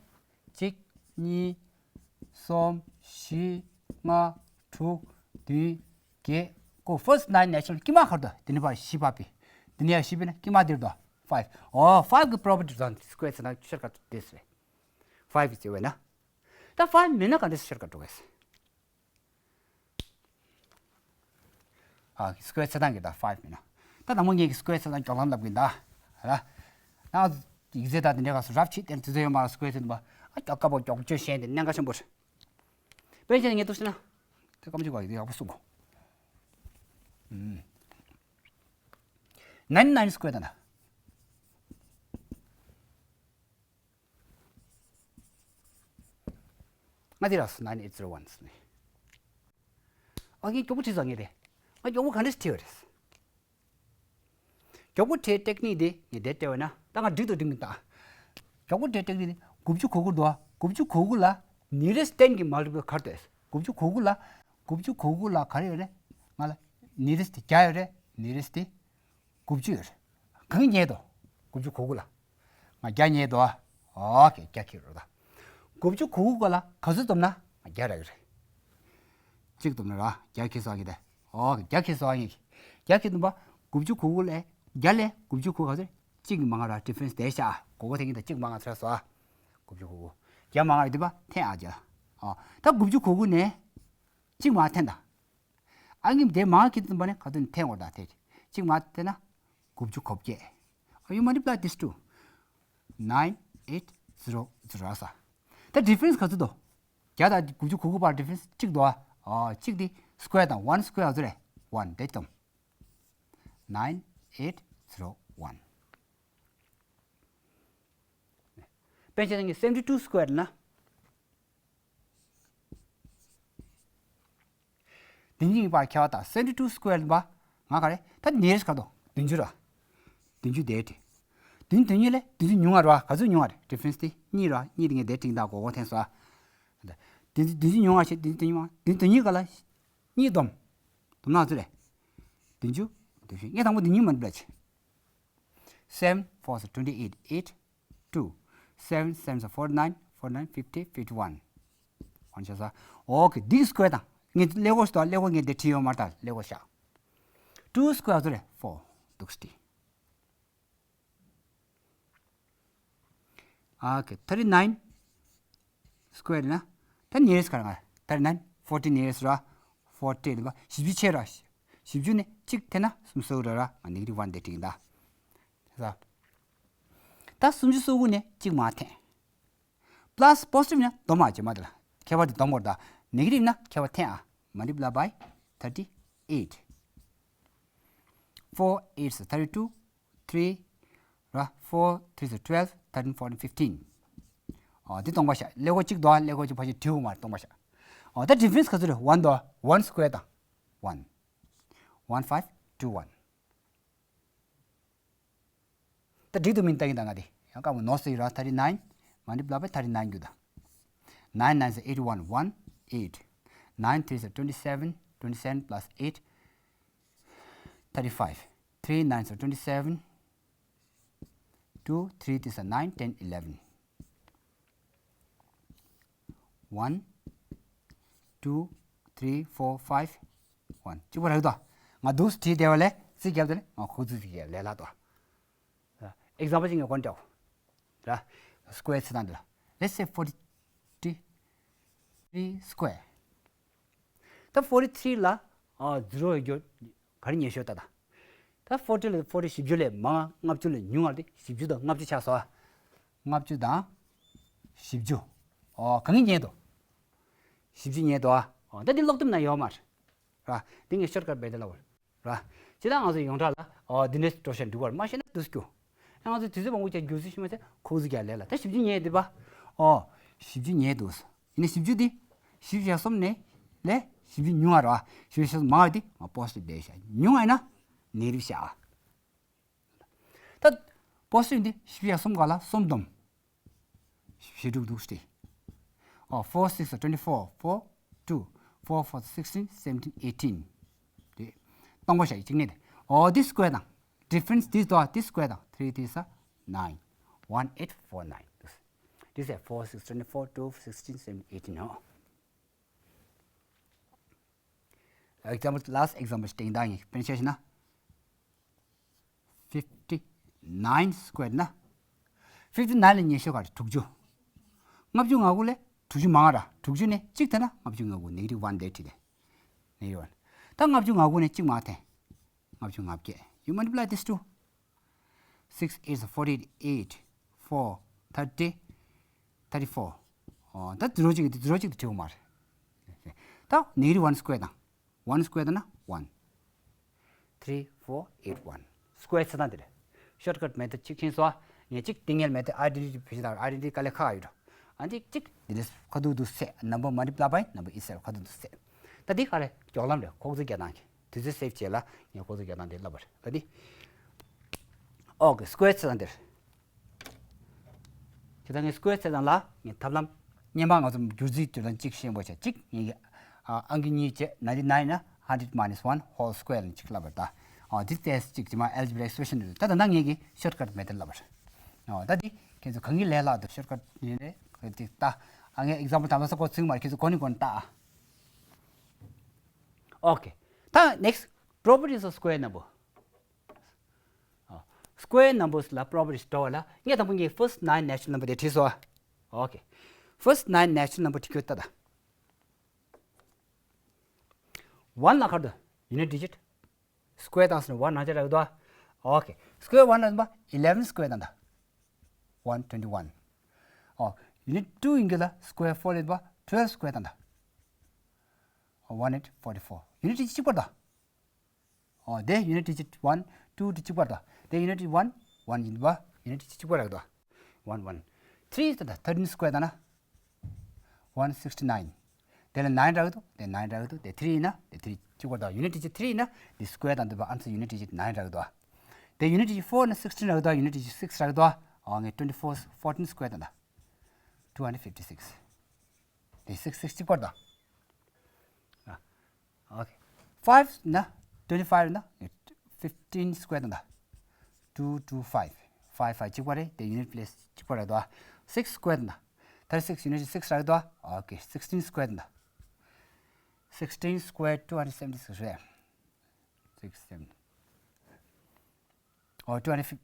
གཅིག་གཉིས། གསུམ། བཞི། ལྔ། དྲུག་བདུན། བརྒྱད། དགུ first nine natural དཀྱིལ་མ་ག་རེ་འདུག་དེ་ནས་ཕར་བཞི་བབས་པས། དེ་ནས་ཡང་བཞི་བབས་ན་དཀྱིལ་མ་འདིར་འདུག five. ཨོ་five གི་property རང་square ཚེ་ན་ཤར་ཁ་དེ་རེད། five ཟེར་བས་ན། ད་five མེད་ན་ག་འདྲས་ཤར་ཁ་འགྲོ་གས། ཨ་square ཚེ་ཐང་གི་ད་five མེད་ན། ད་དང་པོ་ངེད་ཀྱི་square ཚེ་ཐང་ཀྱོག་ལམ་ལབ་གིན་ད། ར། ན་ཡིག་ཚད་ད་དེ་འདྲའི་ག་སུ་རབ་ཆེ་དེར་དུས་ཚོད་ཡོད་མ་ར་square ཚེ་ཐང་པ། ཨ་ཀྱོག་དཀར་པོ་ཀྱོག་བཅོས་ཤེས་དེ་གནད་འགག་ཆེན་པོ་རེད། དཔེ་ཆ་ངས་འདུག་ཟེར་ན། དེ་ཀམ་ཅིག་བ་ཡིག་དེ་ཡག་པོ་གསུང་གོ། ཨུམ། nine nine square ད་ན། ང་དེ་རག་སོང་nine eight zero one ཟེར་ནས། ཨ་ངས་མགྱོགས་པོ་བྲིས་སོང་ངས་དེ། ང་མགྱོགས་པོ་ག་འདྲས་བྲིས་པ་རེད། མགྱོགས་པོ་བྲིས་ཏེག་ནིག་དེ་ངས་དེ་བྲིས་པ་ན་ད་ང་འགྲིག་ཏུ་འགྲིག་མི་ད། མགྱོགས་པོ་བྲིས་ཏེག་ནིག་དེ་དགུ་བཅུ་གོ་དགུ་འདུག་དགུ་བཅུ་གོ་དགུ་ལ་nearest ten གི་multiple ག་རེ་འདུག་དགུ་བཅུ་གོ་དགུ་ལ། དགུ་བཅུ་གོ་དགུ་ལ་ག་རེ་ཡོད་རེད། ང་ལ་nearest བརྒྱ་ཡོད་རེད། nearest དེ་དགུ་བཅུ་ཡོད་རེད། གང་རྙེད་དོ། དགུ་བཅུ་གོ་དགུ་ལ། ང་བརྒྱ་རྙེད་དོ། ཨོ་ཁེ་བརྒྱ་ཁེ་རོ་ད། དགུ་བཅུ་གོ་དགུ་ལ་ག་ཚོད་བསྡོམས་ན་ང་བརྒྱ་རག་གི་རེད། གཅིག་བསྡོམས་ན་ར་བརྒྱ་ཁེ་སོ་ཨ་གི་དེ། ཨོ་ཁེ་བརྒྱ་ཁེ་སོ་ཨ་ངེ་གི། བརྒྱ་ཁེ་བསྡོམས་པ་དགུ་བཅུ་གོ་དགུ་ལས་བརྒྱ་ལས་དགུ་བཅུ་གོ་དགུ་ག་ཚོད། གཅིག་མང་ང་ར་difference དེ་ཤ་གོ་གོ་དེ་གི་ད་གཅིག་མང་ང་ཚོད་སོ་ཨ། དགུ་བཅུ་གོ་དགུ། བརྒྱ་མང་ང་ར་དེ་པ་འཐེན་ཨ་བརྒྱ། ཨོ་ད་དགུ་བཅུ་གོ་དགུ་ནས་གཅིག་མང་འཐེན་ད། ཨ་ངེ་དེ་མང་ཁེ་བསྡོམས་པ་ནས་ག་ཚོད་འཐེན་འོ་ད་དེ། གཅིག་མང་འཐེན་ན། དགུ་བཅུ་གོ་བརྒྱད། Oh, you multiply these two. nine eight zero zero ཨ་ས། ད་difference ག་ཚོད་འདུག་བརྒྱ་དང་དགུ་བཅུ་གོ་དགུ་བར་difference གཅིག་འདུག་ཨ། ཨ་གཅིག་དེ་square དང་one square ཨ་ཚོད་རེད། one དེ་བསྡོམས། nine eight zero one དཔེ་ཆ་ནང་གི་seventy two square ན། དེ་གཉིས་བར་ཁྱད་པར་དང་seventy two square ཡིན་པ། ང་ག་རེ་ད་nearest ག་དོ་བདུན་ཅུ་ར། བདུན་ཅུ་དེ་དེ། བདུན་བདུན་གཉིས་ལས་བདུན་ཅུ་ཉུང་བ་ར་ག་ཚོད་ཉུང་བ་རེད། difference དེ་གཉིས་ར་གཉིས་དེ་ངས་དེ་དྲིང་དང་གོ་གོ་འཐེན་སོ། བདུན་བདུན་ཅུ་ཉུང་བ་ཞེས་བདུན་བདུན་ཉུང་བ་བདུན་བདུན་གཉིས་ག་ལ་གཉིས་བསྡོམས། བསྡོམས་ན་ཚོད་རེད། བདུན་ཅུ། བདུན་ཅུ་ངས་དང་པོ་བདུན་ཉུང་མ་འདུག་ལ་ཆེ། seven four twenty eight eight two. seven seven forty nine, forty nine fifty, fifty one. ཧོན་ཆ་ས། ཨོ་ཁེ་འདི་square དང་ངས་ཀླད་ཀོར་ཞིག་དང་ཀླད་ཀོར་ངས་འདི་བྲིས་ཡོད་མ་རེད་ད་ཀླད་ཀོར་བཞག two square ཚོད་རེད་four འདུག་སྟེ། ཨ་ཁེ་thirty nine square ན་ད་nearest ག་རེ་ང་thirty nine forty nearest ར། forty ལ་བཞི་བཅུ་ཆེ་ར། བཞི་བཅུ་ནས་གཅིག་འཐེན་ན་སུམ་ཅུ་ར་ར་ང་negative one དེ་བྲིས་ཡིན་ད། ད་སུམ་ཅུ་སོ་དགུ་ནས་གཅིག་མ་འཐེན། plus positive ན་བསྡོམས་ཨ་བྱེད་མ་དེ་ལ་ཁྱད་པར་དེ་བསྡོམས་དགོས་རེད་ད། negative ན་ཁྱད་པར་འཐེན་ཨ། multiply by thirty eight. four eights are thirty two. three ར། four threes are twelve, thirteen, fourteen, fifteen. ཨ་དེ་སྟོང་པ་ཤ་ཀླད་ཀོར་གཅིག་དོ་ཀླད་ཀོར་གཅིག་ཕལ་ཆེར་བྲིས་འོང་མ་རེད་སྟོང་པ་ཤ། ཨ་ད་difference ག་ཚོད་རེད་one དོ་one square དང་one. one five two one. ད་འགྲིག་ཏུ་མིན་ལྟ་གི་ད་ང་དེ་ཡང་དཀའ་མོ་ནོར་སྲིད་ར། thirty nine multiply by thirty nine རྒྱུ་ད། nine nines are eighty one one eight. nine threes are twenty seven, twenty seven plus eight, thirty five. three nines are twenty seven. two three threes are nine, ten, eleven. one two three four five. one གཅིག་པ་རག་དོ། ང་འདུག་བྲིས་བསྡད་པ་ལས་རྩིས་རྒྱབ་དེ་ལས་ང་ཁོ་ཚོས་རྩིས་རྒྱབ་ལས་སླ་དོ། example གཅིག་ངས་གོན་སྤྲད། ར། square ཚེ་དང་འདི་ལ། let's say forty three square. ད་forty three ལ་ ཨ། ཛི་རོ་ཡོད་རྒྱུ་ག་རེ་ཉེ་ཤོས་ལྟ་དང་། ད་ཕོར་ཊི་ལ་ཕོར་ཊི་བཞི་བཅུ་ལས་མང་ང་། ལྔ་བཅུ་ལས་ཉུང་ང་། དེ་བཞི་བཅུ་དང་ལྔ་བཅུ་ཆགས་སོང་ཨ། ལྔ་བཅུ་དང་བཞི་བཅུ། ཨོ། གང་གི་ཉེ་འདུག་བཞི་བཅུ་ཉེ་འདུག་ཨ། ཨོ། ད་འདི་ཀློག་དེབ་ན་ཡོད་མ་རེད། ར། འདི་ངས་ཤོར་ཀཊ་མེ་ཐོཌ་ལབ་པ་རེད། ར། ཇི་ལྟར་ང་ཚོ་ཡོངས་གྲགས་ལ། ཨོ། འདི་འདྲའི་འགྲོ་བཞིན་འདུག་པར་མ་ཤེས་ན་འདུག་སྐྱོ། ཨ། ང་ཚོ་དུས་ཚོད་མང་པོ་ཀྱང་འགྱུར་སྲིད་ཤི་མ་ཚད་ཁོག་ཟིག་ཀྱང་ལས་ལ། ད་བཞི་བཅུ་ཉེ་འདི་པ། ཨོ། བཞི་བཅུ་ཉེ་འདུག་ཡིན་ན་བཞི་བཅུ་འདི། བཞི་བཅུ་ཞེ་གསུམ་ནས་ལས་བཞི་བཅུ་ཉུང་བ་ར། བཞི་བཅུ་ཞེ་གསུམ་མང་བ་འདི་ང་པོ་སི་ཊིབ་བསྡད་ཤག་ཉུང་བ་ཡིན་ན་ནེ་གེ་ཊིབ་ཤག་ད་པོ་སི་ཊིབ་འདི་བཞི་བཅུ་ཞེ་གསུམ་ག་ལ་གསུམ་བསྡོམས། བཞི་དྲུག་དྲུག་སྟེ། ཨོ། four six twenty four, four two, four four sixteen, seventeen, eighteen. དེ་སྟོང་པ་བཞག་གཅིག་ནས་དེ། ཨོ། འདི་སི་ཀོ་ཡར་དང་། ཌི་ཕ་རེན་སི་འདི་དོ། འདི་སི་ཀོ་ཡར་དང་། three three are nine, one eight four nine. This is four six twenty four, two sixteen, seventeen, eighteen. ཨོ། ཨེག་ཛམ་པལ། ལཱ་སི་ཊི་ཨེག་ཛམ་པལ་ཞིག་སྟེང་དང་ངས་དཔེར་ན་བཤད་ན། fifty nine square ན། fifty nine ལས་ཉེ་ཤོས་ག་རེ། དྲུག་ཅུ། ལྔ་བཅུ་ང་དགུ་ལས་དྲུག་ཅུ་མང་ར། དྲུག་ཅུ་ནས་གཅིག་ཐད་ན་ལྔ་བཅུ་ང་དགུ། ནེ་གེ་ཊིབ་ཝན་དེ་བྲིས་ཏེ། ནེ་གེ་ཊིབ་ཝན། ད་ལྔ་བཅུ་ང་དགུ་ནས་གཅིག་མང་ཐད། ལྔ་བཅུ་ང་བརྒྱད། You multiply this two. Six eight forty eight, four thirty, thirty four. ཨོ། ད་ཛི་རོ་གཅིག་གི་ཛི་རོ་གཅིག་དེ་བྲིས་པ་མ་རེད། ད་ནེ་གེ་ཊིབ་ཝན་སི་ཀོ་ཡར་དང་། ཝན་སི་ཀོ་ཡར་དང་ན་ཝན། three four eight one. སི་ཀོ་ཡར་ཚེ་དང་དེ་རེད། ཤོར་ཀཊ་མེ་ཐོཌ་གཅིག་ཤེས་སོང་ཨ། ངས་གཅིག་ཏིང་ངེ་མེ་ཐོཌ། ཨའི་ཌེན་ཊི་ཊི་བེད་སྤྱོད་བཏང་། ཨའི་ཌེན་ཊི་ཊི་དཀའ་ལས་ཁག་ཡོད་འགྲོ། ཨ་འདི་གཅིག་འདི་ནས་ཁ་ཐུག་ཏུ་སེ། Number multiply by number itself. ཁ་ཐུག་ཏུ་སེ། ད་འདི་ག་རེ། མགྱོགས་ལམ་རེད། ཁོག་ཙེ་རྒྱག་སྟངས་ཀྱི། དུས་ཚོད་སེབ་བྱས་ལ་ངས་ཁོག་ཙེ་རྒྱག་སྟངས་དེ་ལབ་པ་རེད། ད་འདི། ཨོ་ཀེ། སི་ཀོ་ཡར་ཚེ་དང་དེ་རེད། དེ་ལྟར་ངས་སི་ཀོ་ཡར་ཚེ་དང་ལ་ངས་ཐབས་ལམ་བརྙན་པར་ང་ཚོ་བསྒྱུར་རྩིས་དེ་དང་གཅིག་ཤེས་པོ་བྱས། གཅིག་ངས་ཀྱི་ཨ་ཨང་ཀི་གཉིས་བྱས། ninety nine ན་hundred minus one whole square ནས་གཅིག་ལབ་པ་རེད། ད་ཨ་འདི་ཏོག་ཙམ་གཅིག་ཇི་མ་ཨལ་ཇི་བྷ་རིག་ཨེག་སི་པི་རེ་ཤན་རེད། ད་ད་ལྟ་ངས་ཀྱི་ཤོར་ཀཊ་མེ་ཐོཌ་ལབ་པ་རེད། ཨ་ད་འདི་ཁྱེད་ཚོ་གང་གི་ལས་སླ་འདུག་ཤོར་ཀཊ་ཡིན་རེད། ཁོས་འདི་ད་ཨ་ངས་ཨེག་ཛམ་པལ་དང་ལ་སོགས་གོ་ཚིག་མ་རེད། ཁྱེད་ཚོ་གོ་ནི་གོ་ནི་ལྟ་ཨ། ཨོ་ཀེ། ད་next, properties of square number. ཨ། སི་ཀོ་ཡར་ནམ་བར་ལ་པོ་རོ་པར་ཊི་ཊིས་འགྲོ་བ་ལ། ངས་དང་པོ་ངས་first nine natural number དེ་བྲིས་སོང་། ཨོ་ཀེ། first nine natural number བྲིས་ཁྱོད་ལྟ་ད། ཝན་ལ་ག་རེ་འདུག unit digit square བཏང་སོང་ན་ཝན་རང་ཆ་རག་འདུག་ཨོ་ཀེ། སི་ཀོ་ཡར་ཝན་ལ་འདུག་པ། eleven square བཏང་ད། one twenty one. ཨོ། unit two ཡིན་གྱི་ལ་square four ལ་འདུག་པ། twelve square བཏང་ད། one eight forty four. unit གཅིག་པར་ད། ཨོ། དེ་unit digit one, two དེ་གཅིག་པར་དང་། དེ་unit one, one ཡིན་པ། unit གཅིག་པར་རག་དོ། one, one. three དེ་ད་thirteen square དང་ན། one sixty nine. དེ་ལ་nine རག་དོ། དེ་nine རག་དོ། དེ་three ཡིན་ན་དེ་three གཅིག་པར་དང་། unit digit three ཡིན་ན་དེ་square དང་དེ་པ་answer unit digit nine རག་དོ། དེ་unit digit four ན་sixteen རག་དོ། unit digit six རག་དོ། ཨོ་ངས་twenty four, fourteen square དང་ད། two hundred fifty six. དེ་six, six གཅིག་པར་དང་། ཨ། ཨོ་ཀེ། five ན། twenty five ན། fifteen square དང་ད། two two five. five, five གཅིག་པ་རེད། དེ་unit place གཅིག་པ་རེད་དོ། six square དང་ད། thirty six unit six རེད་དོ། ཨོ་ཀེ། sixteen square དང་ད། sixteen square two hundred seventy six རེད། six, seven. ཨོ། two hundred fifty.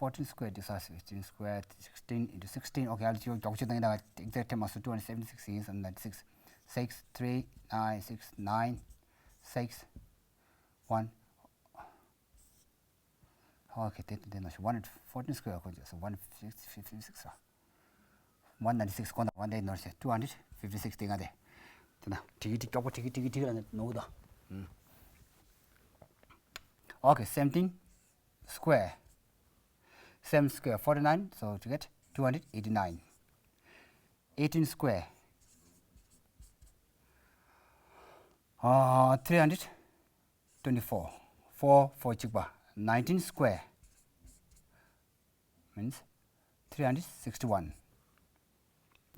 fourteen square དེ་ས། sixteen square, sixteen into sixteen. ཨོ་ཀེ། ཨ་ལ་ཅིག་མགྱོགས་ཅིག་བཏང་ཡིན་ད། exact དེ་མ་སོང་། two hundred seventy six ཡིན་ཟེར་ན། six, six, three, nine, six, nine, six, one. ཨོ་ཀེ། དེ་དེ་ན་ཤི་one fourteen square ཁོ་ཅི་སོང་། one fifty six ར། one ninety six གོང་དང་། one day ནོར་ཤེ། two hundred fifty six དེ་ང་དེ། དེ་ན་ཁྲིག་ཁྲིག་མགྱོགས་པོ་ཁྲིག་ཁྲིག་ཁྲིག་ལ་ནོར་དོ། ཨོ་ཀེ། seventeen square. seven square forty nine, so to get two hundred eighty nine. eighteen square, uh, three hundred twenty four. four, four གཅིག་པ། nineteen square means three hundred sixty one.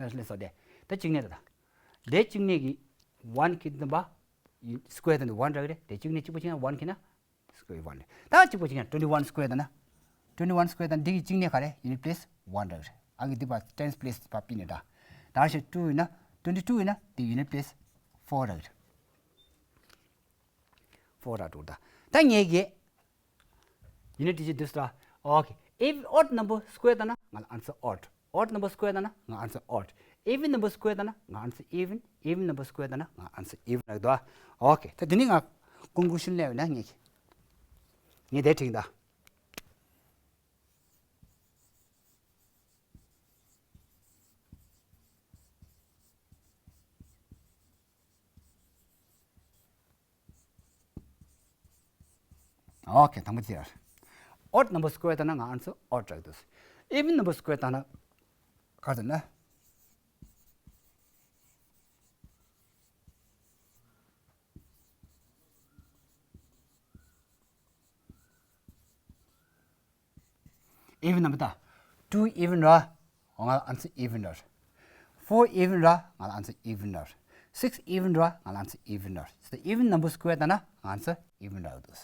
ལགས་སོ། དེ་ད་གཅིག་ནས་ད་ད། དེ་གཅིག་ནས་ཀྱི་one གི་འདུག་པ། square དེ་འདི་one རག་རེད། དེ་གཅིག་ནས་གཅིག་པོ་ཕྱིན་ན་one གི་ན། square one རེད། ད་གཅིག་པོ་ཕྱིན་ན་twenty one square དང་ན། twenty one square དང་འདི་གི་གཅིག་ནས་ག་རེ། unit place one རག་རེད། ཨ་གི་འདི་པ་tens place པ་པི་ནས་ད། ད་ཤེ་two ཡིན་ན། twenty two ཡིན་ན་འདི་unit place four རག་རེད། four རག་འགྲོ་ད། ད་ངས་གི་unit digit འདུག་ཟེར། ཨོ་ཀེ། if odd number square བཏང་ན་ང་ལ་answer odd. odd number square བཏང་ན་ང་answer odd. Even number square བཏང་ན་ང་answer even, even number square བཏང་ན་ང་answer even རག་འདུག་ཨ། Okay, ད་དེ་ནི་ང་conclusion སླེབས་ན་ངས་ངས་དེ་དྲིས་ད། Okay, དང་པོ་དེ་རེད། Odd number square བཏང་ན་ང་answer odd རག་འདུག Even number square བཏང་ན་ག་ཚོད་ན། Even number ད། Two even ར། ང་ལ་answer even ར། Four even ར། ང་ལ་answer even ར། Six even ར། ང་ལ་answer even ར། So even number square བཏང་ན་ང་answer even རག་འདུག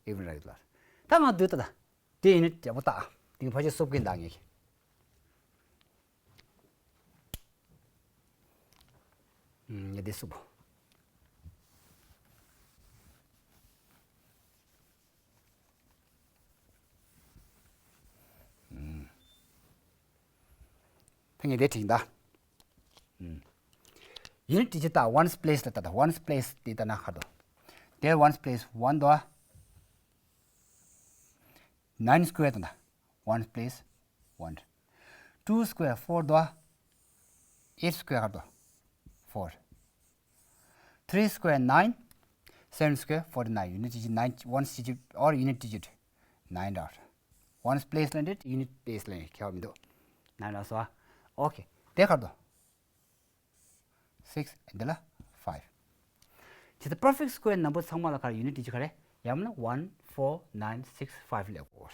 Even རག་འདུག་ད་ང་འདོད་ད་ད། དེ་ཡིན་ན་རྒྱལ་པོ་ད། དེ་ཕལ་ཆེར་སོབ་ཀིན་ད་ངས། ཨུམ། ཡ་དེ་སུ་བོ། ཨུམ། ཕ་ངས་དེ་དྲིས་ད། ཨུམ། ཡིན་དྲིས་ཅི་ད་ones place ལ་ད་ད་ones place དེ་ད་ན་ཁ་དོ། དེ་ones place one དོ། Nine square ད་ད། Ones place one. Two square four དོ། Eight square ག་རེ་འདུག Four. Three square nine. Seven square forty nine. Unit digit nine, ones digit or unit digit nine ར། Ones place ལ་འདི་unit place ལ་ཁྱད་པར་མི་འདུག Nine ར་སོ། Okay. དེ་ག་རེ་འདུག Six འདི་ལ་five. དེ་ལྟར་perfect square number ཚང་མ་ལ་ག་རེ་unit digit ག་རེ། ཡང་ན་one, four, nine, six, five ལས་གོ།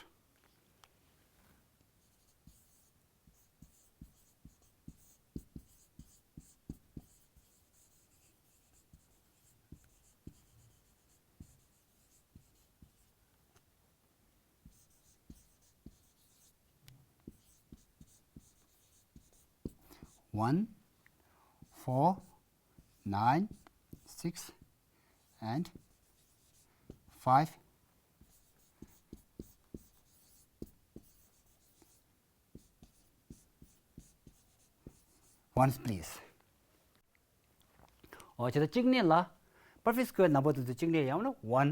One, four, nine, six, and five. Ones place. ཨོ་བྱས་ཙང་གཅིག་ནས་ལ། perfect square number དེ་ཚོ་གཅིག་ནས་ཡང་ན་one,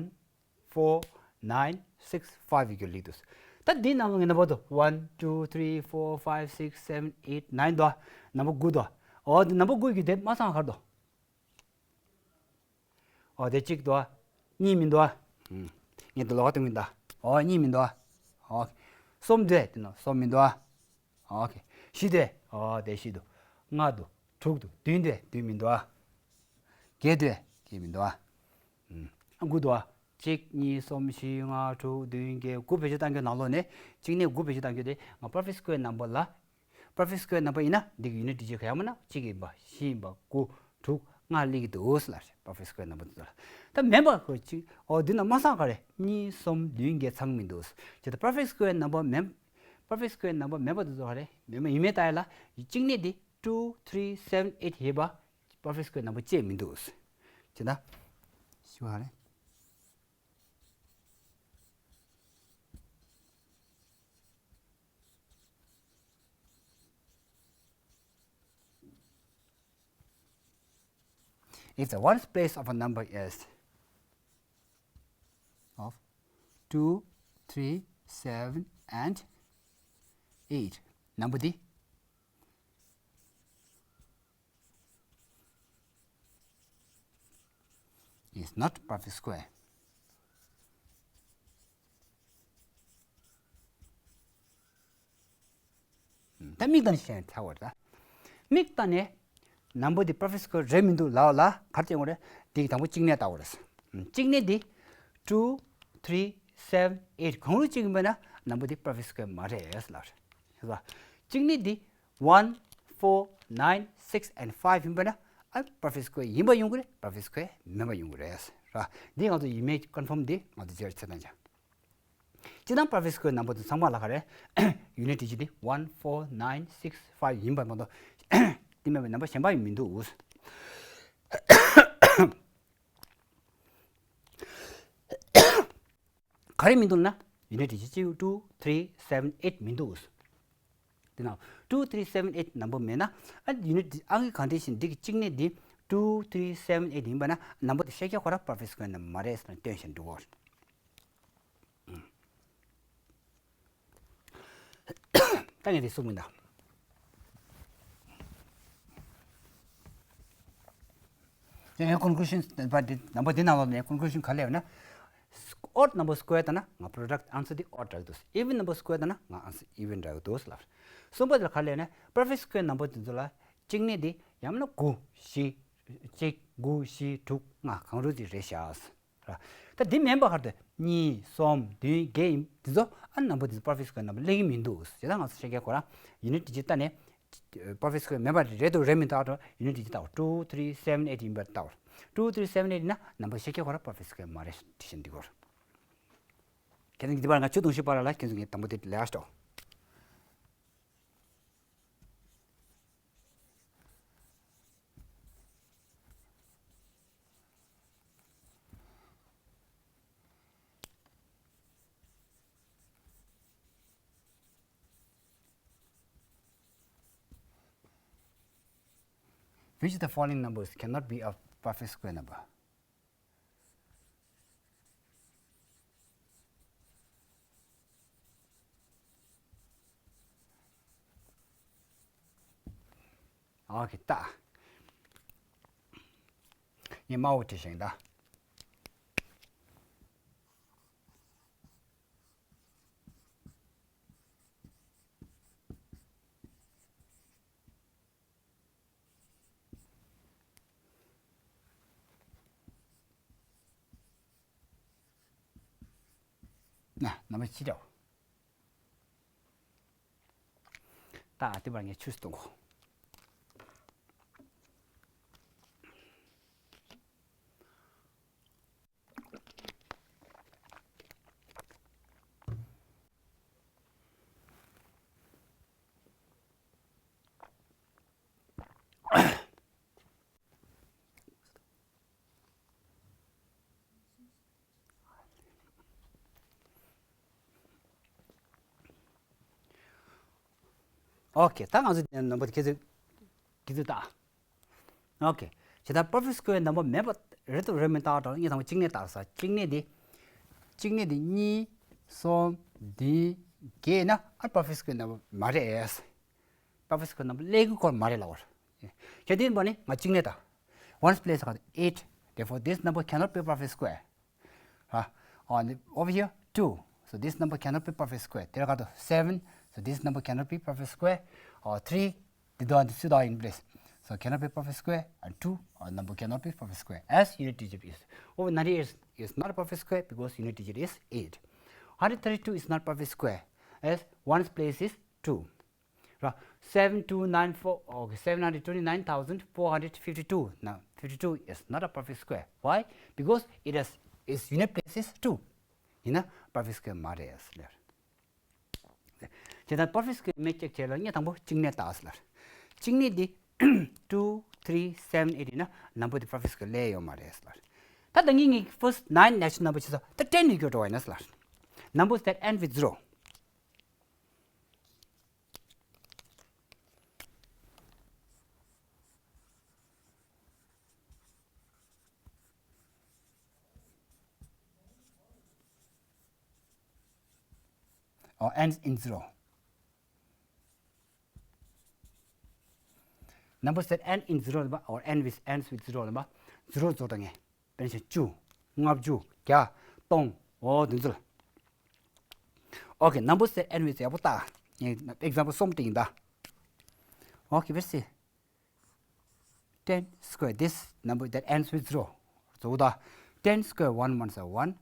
four, nine, six, five ཡི་གི་ལིག་འདུག་ད་འདི་ནང་གི་number དེ་one, two, three, four, five, six, seven, eight, nine དོ། number དགུ་དོ། ཨོ་འདི་number དགུ་གི་དེ་མ་ཚང་ག་རེ་འདུག་ཨོ་དེ་གཅིག་འདུག་གཉིས་མི་འདུག་ངས་འདི་ལོགས་ཀ་སྟོན་གྱིན་ད། ཨོ་གཉིས་མི་འདུག་ཨོ་གསུམ་དེ་དེ་ནོ་གསུམ་མི་འདུག་ཨོ་ཁེ། བཞི་དེ། ཨོ་དེ་བཞི་འདུག་ལྔ་འདུག་དྲུག་འདུག་བདུན་དེ་བདུན་མི་འདུག་བརྒྱད་དེ་བརྒྱད་མི་འདུག་ཨ། དགུ་འདུག་གཅིག་གཉིས་གསུམ་བཞི་ལྔ་དྲུག་བདུན་བརྒྱད་དགུ་བེད་སྤྱོད་གཏང་རྒྱུ་ནང་ལོགས་ནས་གཅིག་ནས་དགུ་བེད་སྤྱོད་གཏང་རྒྱུ་དེ་ང་perfect square number ལ། perfect square number ཡིན་ན་འདི་གི་unit digit ག་ཡང་མིན་ན་གཅིག་ཡིན་པ་བཞི་ཡིན་པ་དགུ་དྲུག་ལྔ་སླེབས་ཀྱི་འདུག་ལ། perfect square number དེ་ཚོ་ལ། ད་མེད་པ་ཁོ་གཅིག་ཨོ་འདི་ན་མ་ཚང་ག་རེ་གཉིས་གསུམ་བདུན་བརྒྱད་ཚང་མི་འདུག་དེ་ལྟར་perfect square number མེད། perfect square number མེད་པ་དེ་ཚོ་ག་རེ་མེད་མ་ཡིན་མེད་ལྟ་ཡ་ལ་གཅིག་ནས་འདི་two, three, seven, eight ཡིན་པ། perfect square number བཅས་མི་འདུག་ཅེ་ན། ཞུ་བ་རེད། If the ones place of a number is of two, three, seven, and eight, number འདི is not perfect square. ད་མིག་ལྟ་ནས་བཤད་ན་ཐལ་བ་རེད་ད། མིག་ལྟ་ནས་number འདི་perfect square རེད་མི་འདུག་ལབ་ལ་ག་རེ་བྱེད་དགོས་རེད། འདི་དང་པོ་གཅིག་ནས་ལྟ་དགོས་རེད། གཅིག་ནས་འདི་two, three, seven, eight གང་རུང་གཅིག་ཡིན་པ་ན་number འདི་perfect square མ་རེད་ལབ་རེད། ཤེས་སོང་། གཅིག་ནས་འདི་one, four, nine, six and five ཡིན་པ་ན་ཨ་perfect square ཡིན་པ་ཡོང་གི་རེད། perfect square མིན་པ་ཡོང་གི་རེད་ར། འདི་ང་ཚོ་ཡིན་མིན་confirm འདི་ང་ཚོ་རྗེས་ཆ་ཚང་བྱ། སྤྱིར་བཏང་perfect square number དེ་ཚང་མ་ལ་ག་རེ། unit digit དེ་one, four, nine, six, five ཡིན་པ་མ་གཏོགས། དེ་མིན་པའི་number གཞན་པ་ཡང་མི་འདུག་ག་རེ་མི་འདུག་ན། unit digit གཅིག two three seven eight མི་འདུག་དེ་ན་two three seven eight number མེད་ན། ཨ་unit ཨང་ཀི་གང་དེ་བཞིན་འདི་གི་གཅིག་གནས་འདི་two three seven eight ཡིན་པ་ན་number དེ་ཤེས་རྒྱ་ཁོ་རང་perfect square number མ་རེད་ཟེར་ནས་སྟོན་བཞིན་འདུག་གོ། ད་ངས་དེ་གསུངས་མིན་ད། ངའི་conclusion པ་འདི་number འདི་ནང་ལོགས་ནས་conclusion ག་ལས་ཡོད་ན། odd number square ལྟ་ན་ང་product answer འདི་odd འདྲ་གི་འདུག even number square ལྟ་ན་ང་answer even འདྲ་གི་འདུག་ལབ། གསུམ་པ་དེ་ལ་ག་ལས་ཡོད་ན་perfect square number དེ་ཚོ་ལ་གཅིག་གནས་འདི་ཡང་ན་དགུ་བཞི་གཅིག་དགུ་བཞི་དྲུག་ལྔ་གང་རུང་ཅིག་རེད་ཤག་ར། ད་འདི་མིན་པ་ཧར་དུ་གཉིས་གསུམ་བདུན་བརྒྱད་ཡིན་འདི་ཚོ་ཨ་number འདི་ཚོ་perfect square number སླེབས་ཀྱི་མི་འདུག་ཇི་ལྟར་ང་ཚོ་ཤེས་རྒྱ་ཁོ་རང་unit digit ལྟ་ནས་perfect square མེད་པ་རེད་འདུག་རེད་མི་འདུག་ཨ་unit digit ལྟ་བ two three seven eight ཡིན་པར་ལྟ་བ། two three seven eight ཡིན་ན་number ཤེས་རྒྱ་ཁོ་རང་perfect square མ་རེད་བྲིས་བཞིན་འདི་གོ། ཁྱེད་ཚོ་འདི་པར་ང་ཆུ་དུང་ཞིག་པར་ལ་ཁྱེད་ཚོ་ངས་དང་པོ་དེ་ལས་ཨ་ཤོག Which of the following numbers cannot be a perfect square number? ཨོ་ཁེ་ད། ངས་དམར་པོ་བྲིས་ཤིང་ད། ན་ནམ་པ་ཅི་འདྲ། ད་དེ་བར་ངས་ཆུས་གཏོང་གོ། ཨོ་ཁེ། ད་ང་ཚོ་ནམ་པ་ཁྱེད་ཚོས་ཁྱེད་ཚོས་ལྟ། ཨོ་ཁེ། བྱས་ཙང་perfect square number མེད་པ་རེད་དུ་རེད་མིན་ལྟ་བ་དང་ངས་དང་པོ་གཅིག་གནས་ལྟ་ས། གཅིག་གནས་དེ། གཅིག་གནས་དེ་གཉིས་གསུམ་བདུན་བརྒྱད་ཡིན་ན་ཨ་perfect square number མ་རེད། perfect square number སླེབས་ཀྱི་སྐོར་མ་རེད་ལབ་པ་རེད། གལ་ཏེ་ཡིན་པ་ནི་ང་གཅིག་གནས་ལྟ། ones place ག་དེ་eight. Therefore this number cannot be perfect square. Uh, on the, over here, two. So this number cannot be perfect square. There are seven. So this number cannot be perfect square. Or three, the door, the two are in place. So cannot be perfect square. And two, our number cannot be perfect square. As unit digit is. Over ninety-eight is, is not a perfect square because unit digit is eight. Hundred thirty-two is not perfect square. As ones place is two. Right. Seven two nine four, okay, seven hundred twenty-nine thousand four hundred fifty-two. Now, fifty-two is not a perfect square. Why? Because it has, its unit place is two. ཡིན་ན་perfect square མ་རེད་ཟེར་ལབ། བྱས་ཙང་perfect square མེད་ཅེས་བྱས་ལ་ངས་དང་པོ་གཅིག་གནས་ལྟ་ཟེར་ལབ། གཅིག་གནས་འདི་two three seven eight ཡིན་ན་number དེ་perfect square སླེབས་ཡོད་མ་རེད་ཟེར་ལབ། ད་ད་ངས་ངའི་first nine natural number བྱས་ཙང་ད་ten ཡོད་རྒྱུ་འགྲོ་བ་ཡིན་ན་ཟེར་ལབ། Numbers that end with zero. Or ends in zero. Numbers that end in zero ལབ་པ་or end with, ends with zero ལབ་པ། zero བཟོ་ད་ངས། དཔེར་ན་བཅུ། ལྔ་བཅུ། བརྒྱ། སྟོང་། འོ་དེ་ཚོ་ལ། Okay, numbers that end with ཡག་པོ་ལྟ། ངས་example གསུམ་སྟེང་ད། Okay, let's see. Ten square, this number that ends with zero. So the ten square, one ones are one.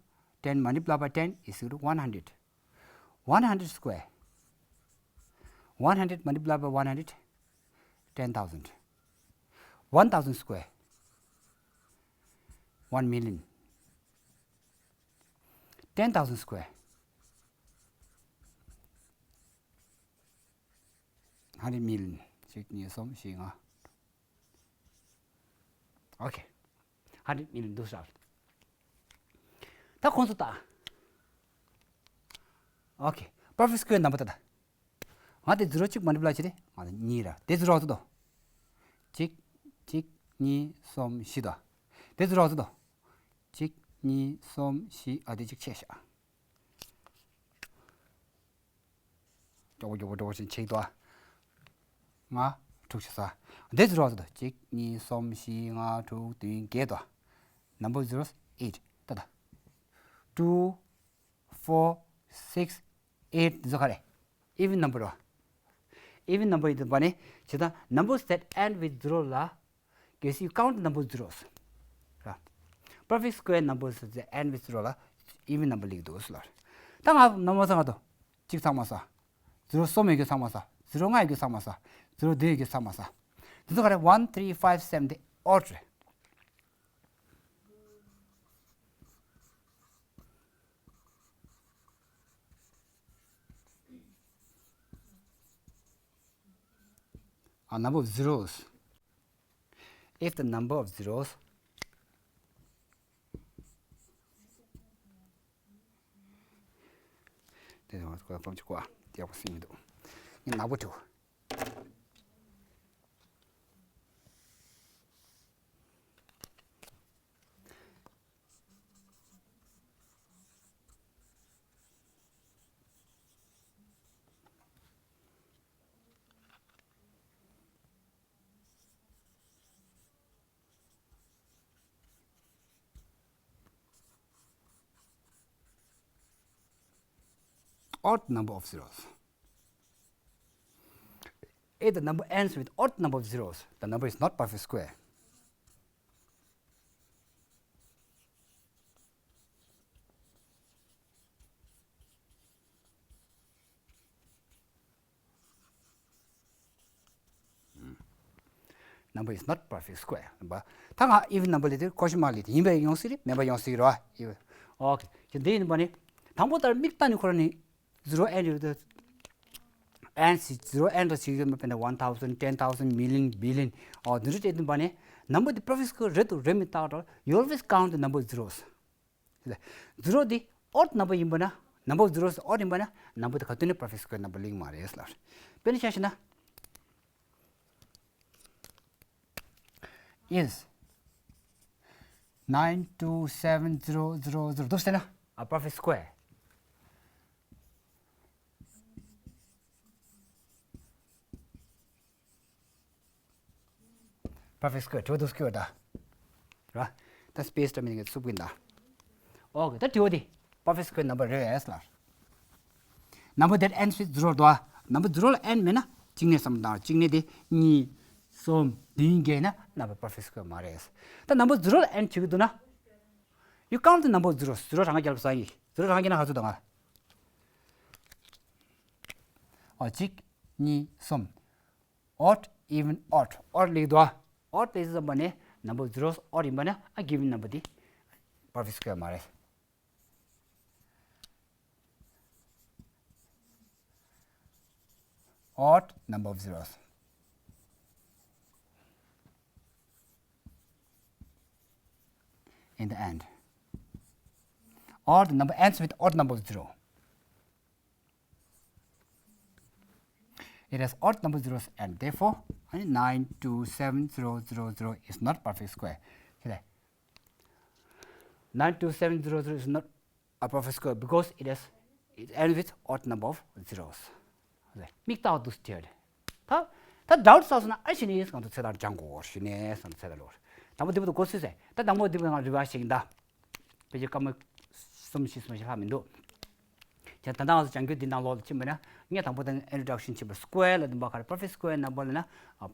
Ten multiplied by ten is equal to one hundred. One hundred square. One hundred multiplied by one hundred, ten thousand. One thousand square. One million. Ten thousand square. Hundred million. གཅིག་གཉིས་གསུམ་བཞི་ལྔ། Okay. Hundred million འདུག་ཟེར། ད་ཁོང་ཚོ་ལྟ། Okay, perfect square number ད་ད། ང་དེ་zero གཅིག་མ་འགྲིག་པ་ལ་བྱེད་དེ་ང་དེ་གཉིས་ར་དེ་zero ཚོ་དོ། གཅིག་གཅིག་གཉིས་གསུམ་བཞི་དོ། དེ་zero ཚོ་དོ། གཅིག་གཉིས་གསུམ་བཞི་ཨ་དེ་གཅིག་ཆད་ཤག་མགྱོགས་པོ་མགྱོགས་པོ་མགྱོགས་པོ་ཞིག་ཆེག་དོ། ལྔ་དྲུག་ཆ་ས། དེ་zero ཚོ་དོ། གཅིག་གཉིས་གསུམ་བཞི་ལྔ་དྲུག་བདུན་བརྒྱད་དོ། Number of zeros eight ད་ད། Two, four, six, eight འདི་ཚོ་ག་རེ། Even number རེད་བ། Even number ཡིན་པ་ནི་བྱས་ཙང་numbers that end with zero ལ། གལ་སྲིད་you count the number of zeros ར། Perfect square numbers that end with zero ལ་even number ལེགས་འདུག་ཟེར་ལ། ད་ང་number ཚང་ང་དོ། གཅིག་ཚང་མ་ས། zero གསུམ་ཡོད་རྒྱུ་ཚང་མ་ས། zero ལྔ་ཡོད་རྒྱུ་ཚང་མ་ས། zero བདུན་ཡོད་རྒྱུ་ཚང་མ་ས། འདི་ཚོ་ག་རེ། One, three, five, seven དེ་odd རེད། A number of zeros. If the number of zeros དེ་ནང་ཁོ་ཕམ་ཆུ་ཀོ་ཨ་ཡག་པོ་སྲིང་མི་འདུག་ངས་ནག་པོ་བྲིའོ། Odd number of zeros. If the number ends with odd number of zeros, the number is not perfect square. Number is not perfect square. ད་ང་even number ལས་དེ་ཁོ་ཤི་མ་ལས་དེ་ཡིན་པའི་ཡོང་སྲིད་རེད། མེད་པ་ཡོང་སྲིད་རེད་བ། Okay, འདི་ཡིན་པ་ནི་དང་པོ་ལྟར་དམིགས་བཏང་ནས་ཁོ་རང་ནི། Zero end ཡོད་དུ། End ཟེར་zero end ཟེར་ཡོད་མ་པས་ན། One thousand, ten thousand, million, billion. ཨོ་འདི་འདྲ་བྱས་དུས་པ་ནས་number དེ་perfect square རེད་དུ་རེད་མི་བལྟ་བར། You always count the number of zeros. Zero དེ་odd number ཡིན་པ་ན། Number of zeros odd ཡིན་པ་ན་number དེ་ག་དུས་ནས་perfect square number ལེགས་མ་རེད་ལ། དཔེར་ན་ཆ་བཞག་ན། Is nine two seven zero zero zero འདུག་ཟེར་ན། A perfect square. Perfect square དྲི་བ་འདུག་སྐྱོར་ད། ར། ད་space དྲ་མིན་གྱི་སུབ་གིན་ད། Okay, ད་དྲི་བ་དེ་perfect square number རེད་ལ། Number that ends with zero དོ། Number zero ལ་end མེད་ན་གཅིག་ནས་བསམ་བློ་བཏང་། གཅིག་ནས་དེ་གཉིས། གསུམ། བདུན་བརྒྱད་ན་number perfect square མ་རེད། ད་number zero ལ་end བྱེད་ཀྱི་འདུག་ན། You count the number of zeros. Zero གྲངས་ཀ་རྒྱབ་ལ་བསགས་ཡིན། Zero གྲངས་ཀ་རྒྱབ་ན་ག་ཚོད་འདུག་ང་། ཨོ་གཅིག་གཉིས། གསུམ། Odd, even, odd. Odd ལེགས་འདུག་ཨ། Odd ལེགས་ཙམ་པ་ནས་number of zeros odd ཡིན་པ་ན་ཨ་given number དེ་perfect square མ་རེད། Odd number of zeros in the end. Or the number ends with odd number of zero. It has odd number zeros and therefore nine two seven zero zero zero is not perfect square. Nine two seven zero zero is not a perfect square because it has, it ends with odd number of zeros. དམིགས་བཏགས་འདུག་ཟེར། ད་ད་doubt བསགས་སོང་ན་ཨ་ཤི་ནི་གང་དུ་ཚེ་ཐར་སྦྱང་དགོས་ཤི་ནས་སང་ཚེ་ཐར་ལོར། དང་པོ་འདི་པོ་དུ་གོ་སུས་ཟེར། ད་དང་པོ་འདི་པོ་ང་རི་བ་ཞིག་ཡིན་ད། ཕལ་ཆེར་སྐར་མ་གསུམ་བཞི་གསུམ་བཞི་ལྷག་མི་འདུག་ཁྱེད་ད་ལྟ་ང་ཚོ་སྦྱང་རྒྱུ་འདི་ནང་ལོགས་ལ་ཕྱིན་པ་ན་ངས་དང་པོ་དང་introduction ཕྱིན་པ་square ལ་འདུན་པ་ག་རེ། perfect square number ལ་ན།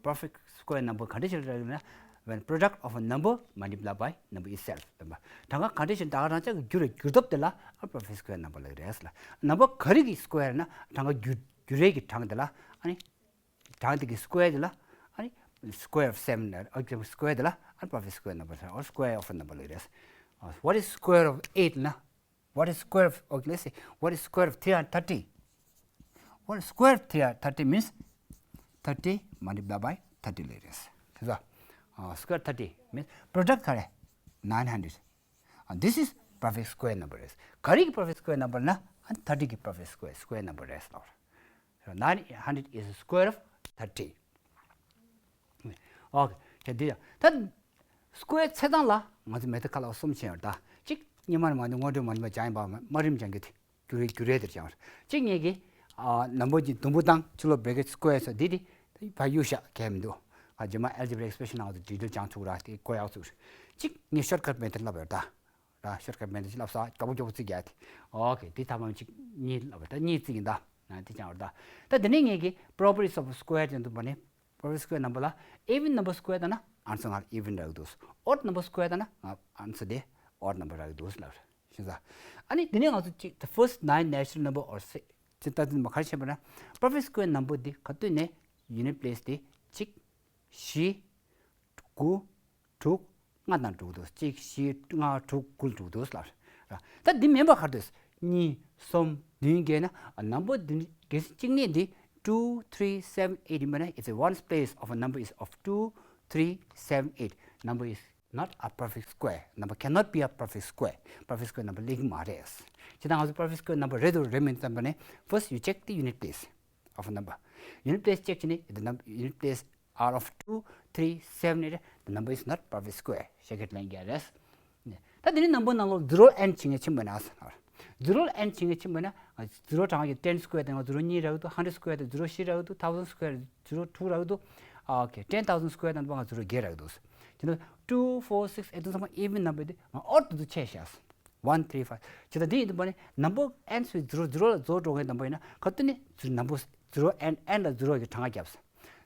perfect square number ག་འདྲ་ཞིག་རེད་ན། When product of a number multiplied by number itself འདུན་པ། གྲངས་ཀ་ག་འདྲ་ཞིག་ད་ག་རང་ཅག་གི་འགྱུར་བའི་འགྱུར་སྟོབས་དེ་ལ་perfect square number ལ་རེད་ལ། ནམ་བར་ག་རེ་གི་square ན་གྲངས་ཀ་འགྱུར་འགྱུར་རེས་ཀྱི་གྲངས་དེ་ལ་ཨ་ནི། གྲངས་དེ་གི་square དེ་ལ་ཨ་ནི། square of seven ཨ་square དེ་ལ་ཨ་ནི་perfect square number or square of a number ལ་རེད། What is square of eight ན། What is square of, okay, let's say, what is square of three hundred thirty? What is square of three hundred thirty means thirty multiplied by thirty ལ་རེད། དེ་ཚོ། Square thirty means product ག་རེ། nine hundred. And this is perfect square number རེད། ག་རེ་གི་perfect square number ན་ཨ་ནི་thirty གི་perfect square square number རེད་ལབ་ར། Nine hundred is the square of thirty. ཨོ་ཁེ། དེ་འདི་ཡང་ད་square ཚེག་དང་ལ་ང་ཚོ་method ཁ་ལ་གསུམ་ཕྱེ་ཡོད་ད། གཅིག་སྔོན་མ་ནས་མ་ནི་དངོས་འབྲེལ་མ་ནི་མ་སྦྱང་ཡིན་པ་དམའ་རིམ་སྦྱང་གི་དེ་རྒྱུ་རེ་རྒྱུ་རེ་དེར་སྦྱང་བར། གཅིག་ངེད་ཀྱི་ཨ་ནམ་བར་གྱི་དུམ་བུ་དང་ཕྱི་ལོགས་bracket square སོགས་འདི་དེ་ཕར་གཡུག་བཞག་གལ་མི་འདུག་ཨ་རྗེས་མ་algebraic expression ནང་དུ་འབྲི་འདོད་སྦྱང་ཚུགས་ར་དེ་གོ་ཡག་ཚུགས། གཅིག་ངས་shortcut method ལབ་ཡོད་ད། ར་shortcut method ཅིག་ལབ་ས་དགའ་པོ་སྐྱོ་པོ་བརྩི་རྒྱག་དེ། ཨོ་ཁེ། དེ་ཐ་མ་གཅིག་གཉིས་ལབ་ད་གཉིས་བརྩི་ཡིན་ད། ན་དེ་ཅང་བར་ད། ད་དེ་ནས་ངེད་ཀྱི་properties of square དེ་འདུག་པ་ནི་perfect square number ལ་even number square ད་ན་answer ང་even རག་འདུག odd number square ད་ན་ང་answer དེ་odd number རག་འདུག་ལབ་ཤེས་ས། ཨ་ནི་དེ་ནས་ང་ཚོ་གཅིག the first nine natural number or six ཅི་ད་དེ་མ་ག་རེ་བྱས་པ་ན་perfect square number དེ་ག་དུས་ནས་unit place དེ་གཅིག་བཞི། དགུ། དྲུག་ལྔ་དང་དྲུག་འདུག་གཅིག་བཞི་ལྔ་དྲུག་དགུ་དྲུག་འདུག་ལབ་ར། ད་འདི་མིན་པ་ག་རེ་འདུག་གཉིས། གསུམ། བདུན་བརྒྱད་ན་ཨ་number འདི་གལ་སྲིད་གཅིག་གཉིས་འདི་two three seven eight ཡིན་པ་ན་if the ones place of a number is of two three seven eight, number is not a perfect square. Number cannot be a perfect square. Perfect square number སླེབས་ཀྱི་མ་རེད། ཇི་ལྟར་ང་ཚོ་perfect square number རེད་འདུག་རེད་མིན་བསམ་པ་ནས་first you check the unit place of a number. Unit place check བྱས་ནས the number unit place are of two three seven eight, the number is not perfect square. ཤེས་ཀྱི་ལན་རྒྱག་རེད། ད་དེ་ནི་number ནང་ལོགས་zero end བྱེད་མཁན་ཕྱིན་པ་ན། zero end བྱེད་མཁན་ཕྱིན་པ་ན་zero གྲངས་ཀྱི་ten square དང་zero གཉིས་རག་འདུག hundred square དང་zero བཞི་རག་འདུག thousand square zero two རག་འདུག okay ten thousand square དང་ང་zero བརྒྱད་རག་འདུག་དེ་ནི་two four six eight དང་ཚང་མ་even number དེ་ང་odd དུ་ཆད་བཞག one three five ཇི་ལྟར་འདི་ཡིན་དུས་པ་ནི་number ends with zero zero ལ་རྫོགས་འགྲོ་མཁན་number ཡིན་ན་ག་དུས་ནི་number zero end end ལ་zero གི་གྲངས་ཀ་བརྒྱབ།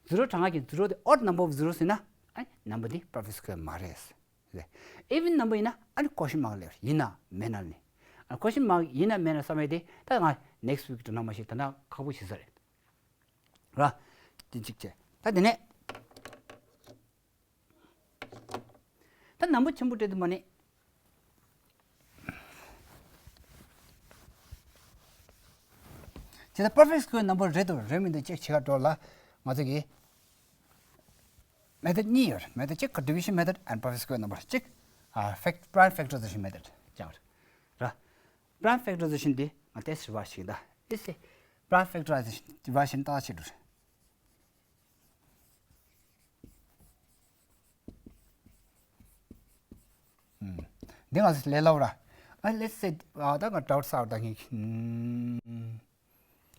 zero གྲངས་ཀ་གི་zero དེ odd number of zeros ཡིན་ན་ཨ་ནི་number དེ་perfect square མ་རེད། even number ཡིན་ན་ཨ་ནི་question mark སླེབས་ཡིན་ན་མེད་ན་ནི། ཨ་question mark ཡིན་ན་མེད་ན་བསམ་ཡས་དེ་ད་ང་next week དུ་ན་མ་ཤེས་ད་ན་ཁག་པོ་བྱེད་ས་རེད། ར། དེ་གཅིག་བྱས། ད་དེ་ནས། ད་number ཆེན་པོ་སྤྲད་དུ་མ་ནི། དེ་ལྟར་perfect square number རེད་དོ་རེད་མི་འདུག་ཅེག་བྱེད་ག་འགྲོ་ལ་ང་ཚོ་གི method གཉིས་ཡོད་རེད། method གཅིག་ག་division method and perfect square number གཅིག་ཨ་fact prime factorization method ཅང་རེད། ར། prime factorization འདི་ང་ཏེས་རི་བ་ཞིག་ད་ཨེ་སེ་prime factorization རི་བ་ཞིག་ཏག་ཆེ་འགྲོ་རེད། འདི་ང་ཚོ་ལས་སླ་བོ་ར། ཨ་let's say ཨ་ད་ང་doubt ས་ད་ངས་ཨམ།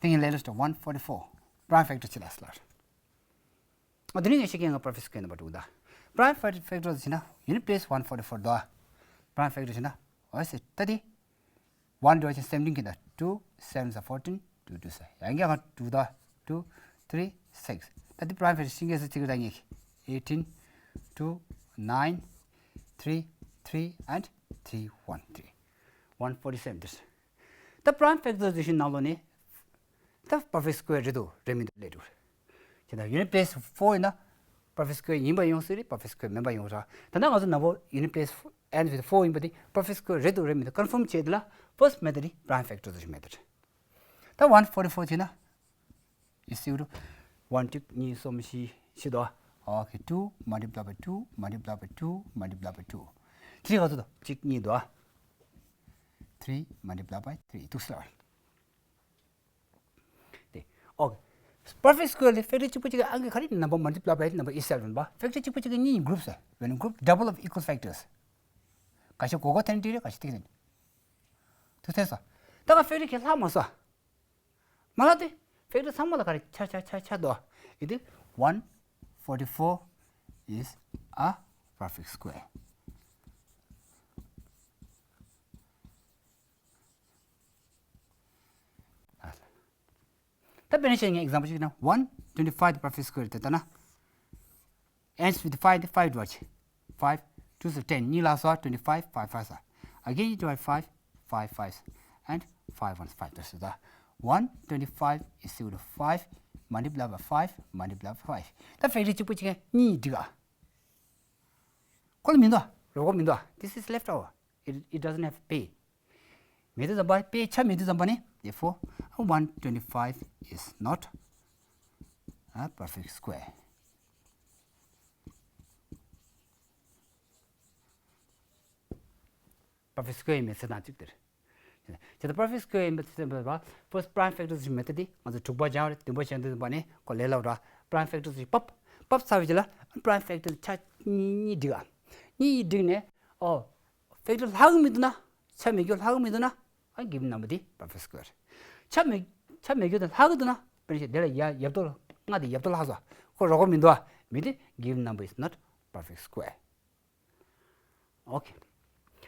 དེ་ངས་ལས་སླ་ཞིག one forty four prime factor ཅི་ལ་སླ། ཨ་དེ་ནས་ངས་ཤེས་མཁན་ང་perfect square number དྲུག་ད། prime factor ཟེར་ན་unit place one forty four ད། prime factor ཟེར་ན་ཨོ་སེ་ད་དེ། one འགྲོ་ཆེན་seventeen གི་ད། two sevens are fourteen, two twos are ཡང་བསྐྱར་ག་two ད། two three six ད་དེ་prime factor ཤིང་གེ་སུ་གཅིག་ད་ངེས་eighteen, two, nine, three, three and three one three. one forty seven དེ་ད་prime factorization ནང་ལོགས་ནས་ད་perfect square རེད་འདུག་རེད་མི་འདུག་ལས་འདུག་དེ་ན་unit place four ཡིན་ན་perfect square ཡིན་པ་ཡོང་སྲིད་རེད། perfect square མིན་པ་ཡོང་ར། ད་ནང་ང་ཚོ་ནང་པོ་unit place ends with four ཡིན་པ་དེ་perfect square རེད་འདུག་རེད་མི་འདུག་confirm བྱེད་དེ་ལ་first method དེ་prime factorization method ད་one forty four བྱས་ན་is equal to one གཅིག་གཉིས་གསུམ་བཞི་བཞི་དོ། okay two multiply by two multiply by two multiply by two three ག་ཚོད་དོ་གཅིག་གཉིས་དོ། three multiply by three འདུག་ཟེར་བ། དེ། ཨོ། perfect square ལ་factor གཅིག་པོ་གཅིག་གི་ཨང་ཀི་ག་རེ་number multiply by number itself ཡིན་པ། factor གཅིག་པོ་གཅིག་གི་གཉིས་group ཟེར། when group double of equal factors ག་ཤེད་གོ་གོ་ཐན་ཏི་རེ་ག་ཤེད་ཏིག་ཏན། ཐུག་ཐན་སོ། ད་ག་factor གི་ལྷག་མ་སོ། མ་ལྷག་དེ། factor ཚང་མ་ལ་ག་རེ་ཆ་ཆ་ཆ་ཆ་དོ། ཡི་དེ་one forty four is a perfect square. ད་དཔེར་ན་བཤད་ངས་example ཞིག་ན་one twenty five the perfect square དེ་ལྟ་ན། ends with five དེ་five འགྲོ་ཆེ། five two is ten གཉིས་ལ་སོ་twenty five five five ས། again you divide five five five and five ones five དེ་སོ་ད། one twenty five is equal to five multiply by five multiply by five ད་factor གཅིག་པོ་གཅིག་གཉིས་འགྲིག་ཨ། ཁོ་ལ་མི་འདུག་ཨ། རོགས་མི་འདུག་ཨ། this is left over. It, it doesn't have pay. མེད་དུས་ཙམ་པ་པའི་ཆ་མེད་དུས་ཙམ་པ་ནི། Therefore, one twenty five is not a perfect square. perfect square ཡིན་མེད་ཚེ་དང་གཅིག་དེར། བྱས་ཙང་perfect square ཡིན་པ་ཚེ་དང་པ་first prime factor ཞིག་མེད་ད་དེ་ང་ཚོ་དྲུག་པ་སྦྱང་བ་རེད། བདུན་པ་སྦྱང་དུས་པ་ནི་ཁོ་ལས་སླ་བོ་འདྲ་prime factor ཞིག་ཕབ་ཕབ་ཚར་བའི་རྗེས་ལ་prime factor ཆ་གཉིས་གཉིས་བསྒྲིགས་ཨ། གཉིས་གཉིས་བསྒྲིགས་ནས་ཨོ་factor ལྷག་གི་མི་འདུག་ན་ཆ་མེད་རྒྱུ་ལྷག་གི་མི་འདུག་ན་ཨ་given number དེ་perfect square ཆ་མེད་ཆ་མེད་རྒྱུ་དང་ལྷག་གི་འདུག་ན་དཔེར་ན་ཆ་དེ་ལ་ཡ་ཡབ་ཏོ་ལྔ་དེ་ཡབ་ཏོ་ལྷག་སོ་ཁོ་རོགས་པ་མི་འདུག་ཨ། མི་དེ་given number is not perfect square. Okay.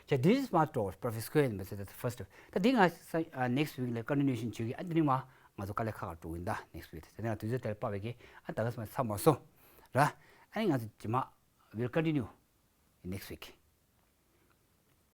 So this is my tour perfect square ཡིན་པ་ཟེར་ད་first. ད་འདི་ང་ས་next week ལ་continuation བྱེད་ཀྱི། ཨ་འདི་ནི་མ་ང་ཚོ་དཀའ་ལས་ཁག་ཁག་འགྲོ་གི་ཡིན་ད་next week. དེ་ནས་དུས་ཚོད་དེར་དཔག་པའི་གི་ཨ་ད་ག་སེ་མ་ཚར་མ་སོང་ར། ཨ་ནི་ང་ཚོ་རྗེས་མ་will continue next week.